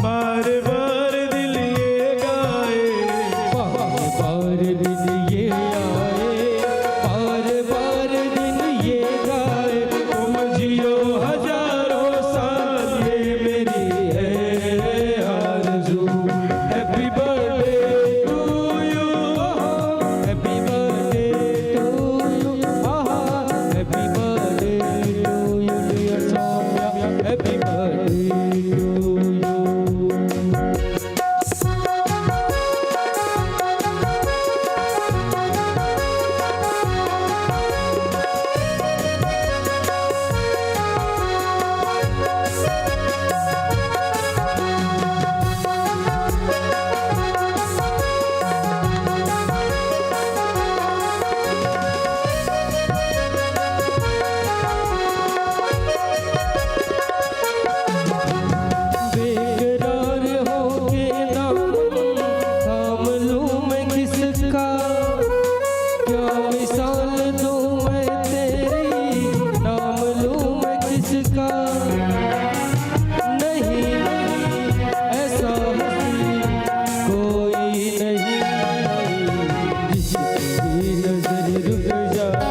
बार बार दिल ये गाए। बार बार दिन ये आए, बार बार दिन ये गाए। तुम जियो हजारों साल, ये मेरी है आरज़ू। Happy birthday to you, happy birthday to you, happy birthday to you, dear Soumya, happy birthday to you. बेकरार होके दामन थाम लूं मैं किसका, क्या मिसाल दूं मैं तेरी, नाम लूं मैं किसका। नहीं, नहीं, ऐसा हंसी कोई नहीं, जिसकी नजर रुक जाए,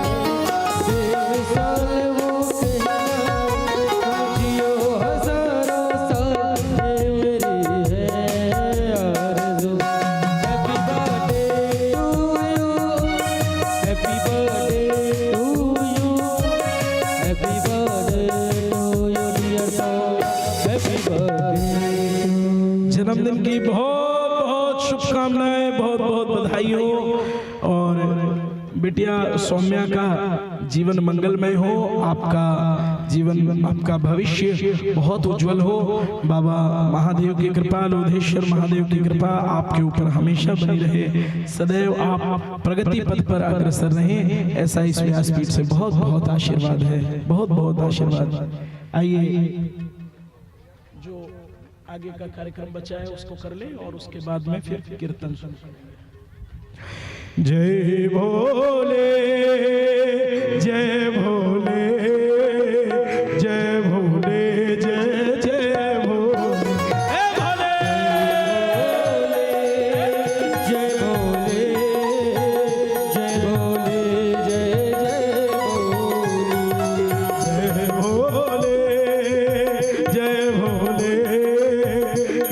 बेमिसाल वो कहना, तुम जियो हजारों साल, ये मेरी है आरज़ू। Happy birthday to you, happy birthday to you, happy birthday to you, dear Soumya, happy birthday to you। जन्मदिन की बहुत बहुत शुभकामनाएं, बहुत बहुत बधाई हो। और बिटिया सौम्या का जीवन मंगलमय हो, आपका जीवन, आपका भविष्य बहुत उज्जवल हो। बाबा महादेव की कृपा, लोधेश्वर महादेव की कृपा आपके ऊपर हमेशा बनी रहे, सदैव आप प्रगति पथ पर अग्रसर रहें, ऐसा इस व्यासपीठ से बहुत बहुत आशीर्वाद है, बहुत बहुत आशीर्वाद। आइए, जो आगे का कार्यक्रम बचा है, उसको कर ले और उसके बाद में फिर कीर्तन सुन। जय भोले, जय भोले, जय भोले, जय जय भोले। जय भोले, जय भोले, जय भोले, जय जय भोले। जय भोले, जय भोले,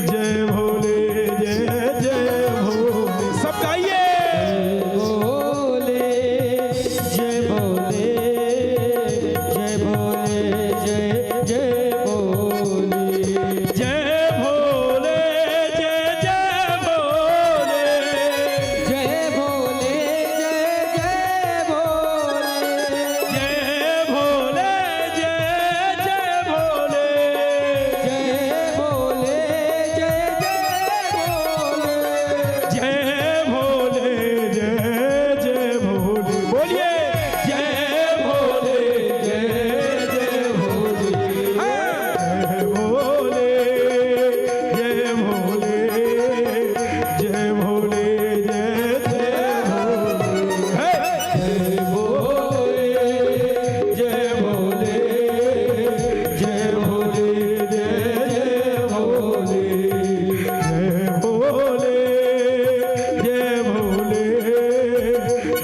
जय भोले, जय जय भोले। सब गाइए। जय भोले, जय भोले, जय भोले, जय जय भोले। जय भोले, जय जय भोले। जय भोले, जय जय भोले। जय भोले, जय जय भोले। जय भोले, जय जय भोले। जय भोले, जय जय भोले। बोलिए, जय भोले, जय जय भोले। हाँ। जय भोले, जय भोले, जय भोले, जय जय भोले। हे। जय भोले, जय भोले, जय भोले, जय जय भोले। जय भोले, जय भोले,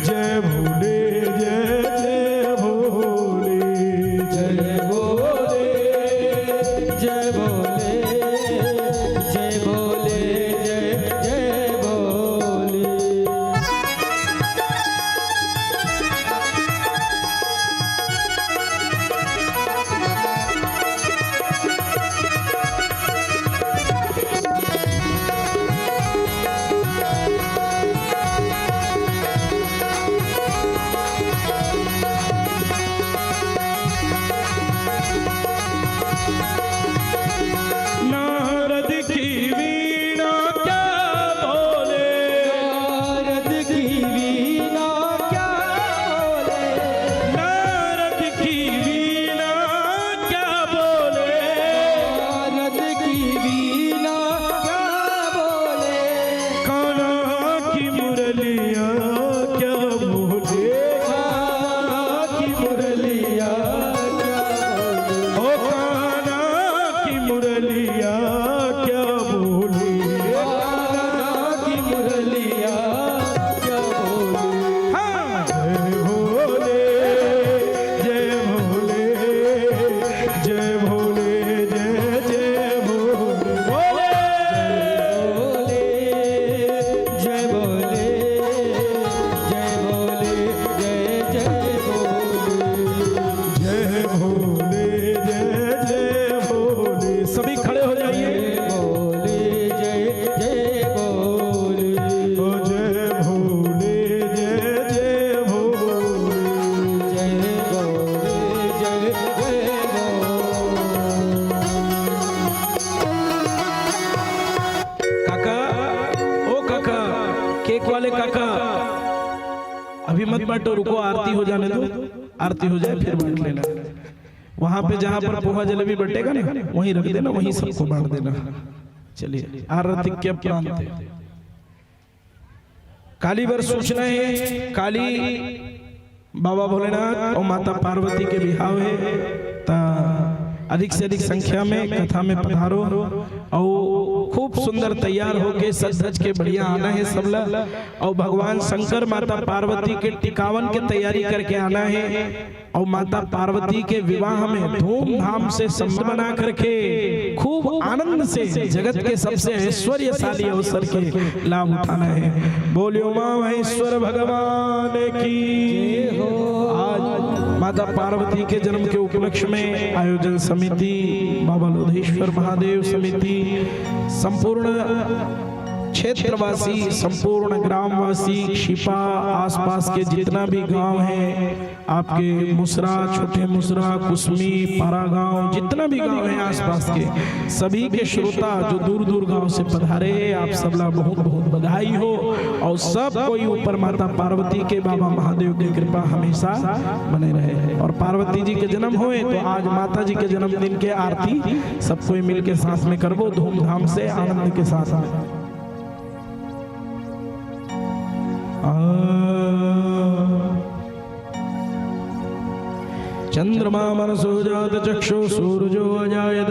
जय भोले, जय जय भोले। जय भोले, जय भोले, जय भोले, जय जय भोले। नारद की वीणा क्या बोले? नारद की वीणा क्या बोले? नारद की वीणा क्या बोले? नारद की वीणा क्या बोले? कान्हा की मुरलिया क्या बोले? कान्हा की मुरलिया क्या बोले? ओ कान्हा की मुरलिया क्या बोले? कान्हा की मुरलिया क्या बोले? हाँ। जय भोले, जय भोले, जय भोले, जय जय भोले। भोले, जय भोले, जय भोले, जय जय भोले। जय भोले, जय जय भोले। सभी खड़े हो जाइए। जय भोले, जय जय भोले। ओ जय भोले, जय जय भोले। जय भोले, जय जय भोले। काका, ओ काका, केक वाले काका, अभी मत बांटो, रुको, आरती हो जाने दो, आरती हो जाए फिर बांट लेना। वहां पे जहां पर पोहा जलेबी बटेगा ना, वहीं रख देना, वहीं सबको बांट देना। चलिए, आरती के प्रांत है। काली बर सूचना है, काली बाबा भोलेनाथ अउ माता पार्वती के बिहाव हे, त अधिक से अधिक संख्या में कथा में पधारो अउ खूब सुंदर तैयार होके सज धज के बढ़िया आना हे सबला। अउ भगवान शंकर माता पार्वती के टिकावन के तैयारी करके आना हे अउ माता पार्वती के विवाह में धूमधाम से सम्मान बना करके खूब आनंद से जगत के सबसे ऐश्वर्यशाली अवसर के लाभ उठाना हे। बोलियो माँ महेश्वर भगवान की। आज माता पार्वती के जन्म के उपलक्ष्य में आयोजन समिति, बाबा लोधेश्वर महादेव समिति, संपूर्ण क्षेत्रवासी, संपूर्ण ग्रामवासी, शिपा, आसपास के जितना भी गांव है, आपके मुसरा, छोटे मुसरा, कुसमी, पारा गांव, जितना भी गांव है आसपास के, सभी के श्रोता जो दूर दूर गांव से पधारे हैं, आप सबला बहुत बहुत बधाई हो। और सब कोई ऊपर माता पार्वती के, बाबा महादेव की कृपा हमेशा बने रहे। और पार्वती जी के जन्म होए तो आज माता जी के जन्मदिन के आरती सब कोई मिलके साथ में करबो, धूमधाम से, आनंद के साथ में। आ। चंद्रमा मनसो जात चक्षु सूरजो अजायत,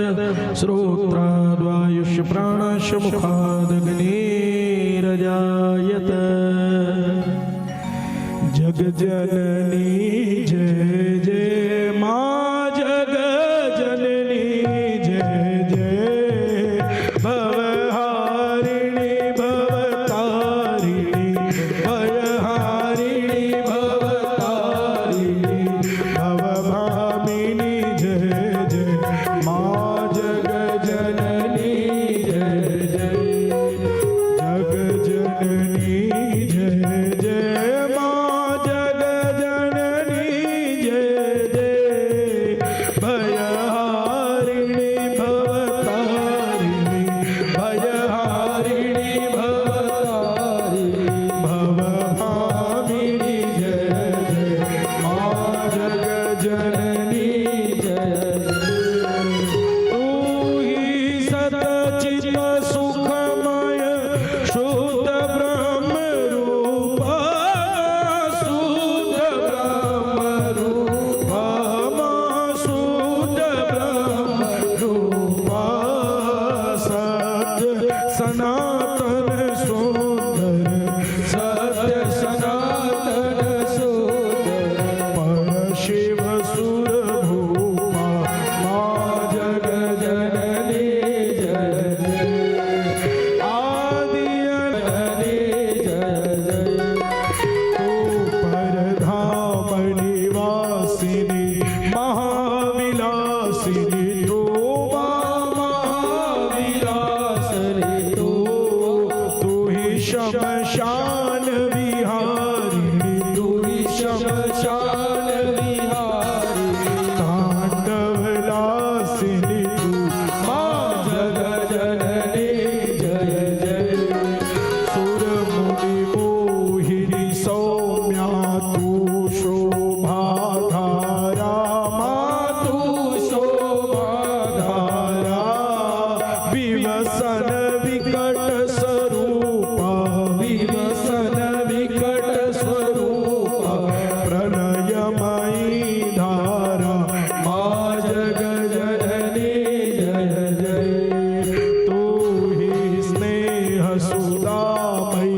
श्रोत्राद्वायुष्य प्राणस्य मुखादग्निरजायत। जग जननी जय जय माँ, जग जननी जय जय, भवहारिणी भवतारिणी, भयहारिणी भवतारिणी, भवभामिनी जय जय माँ, जग जननी जय जय, जग जननी जय जय माँ, जग जननी जय जय, भयहारिणी भवतारिणी, भयहारिणी भवतारिणी, भवभामिनी जय जय माँ, जग जननी जय जय। तू ही सत चित सुखमय शुद्ध ब्रह्म रूपा, शुद्ध ब्रह्म रूपा, शुद्ध ब्रह्म रूपा, सत्य सनातन सुंदर, सत्य सनातन सुंदर, पर शिव सुर भूपा, माँ जग जननी जय जय, आदि अनंत जय जय। तू परधाम निवासिनी महाविलासिनी तू, माँ महाविलासिनी तू, तू ही शमशान विहारिणी, तू ही शमशान विहारिणी, तांडव लासिनी तू, माँ जग जननी जय जय। सुर मुनि मोहिनी सौम्या तू शोभा धारा, माँ तू शोभा धारा, विवसन विकट स्वरूपा, विवसन विकट स्वरूपा, प्रणयमयी धारा, माँ जग जननी जय जय। तू ही स्नेह सुधामयी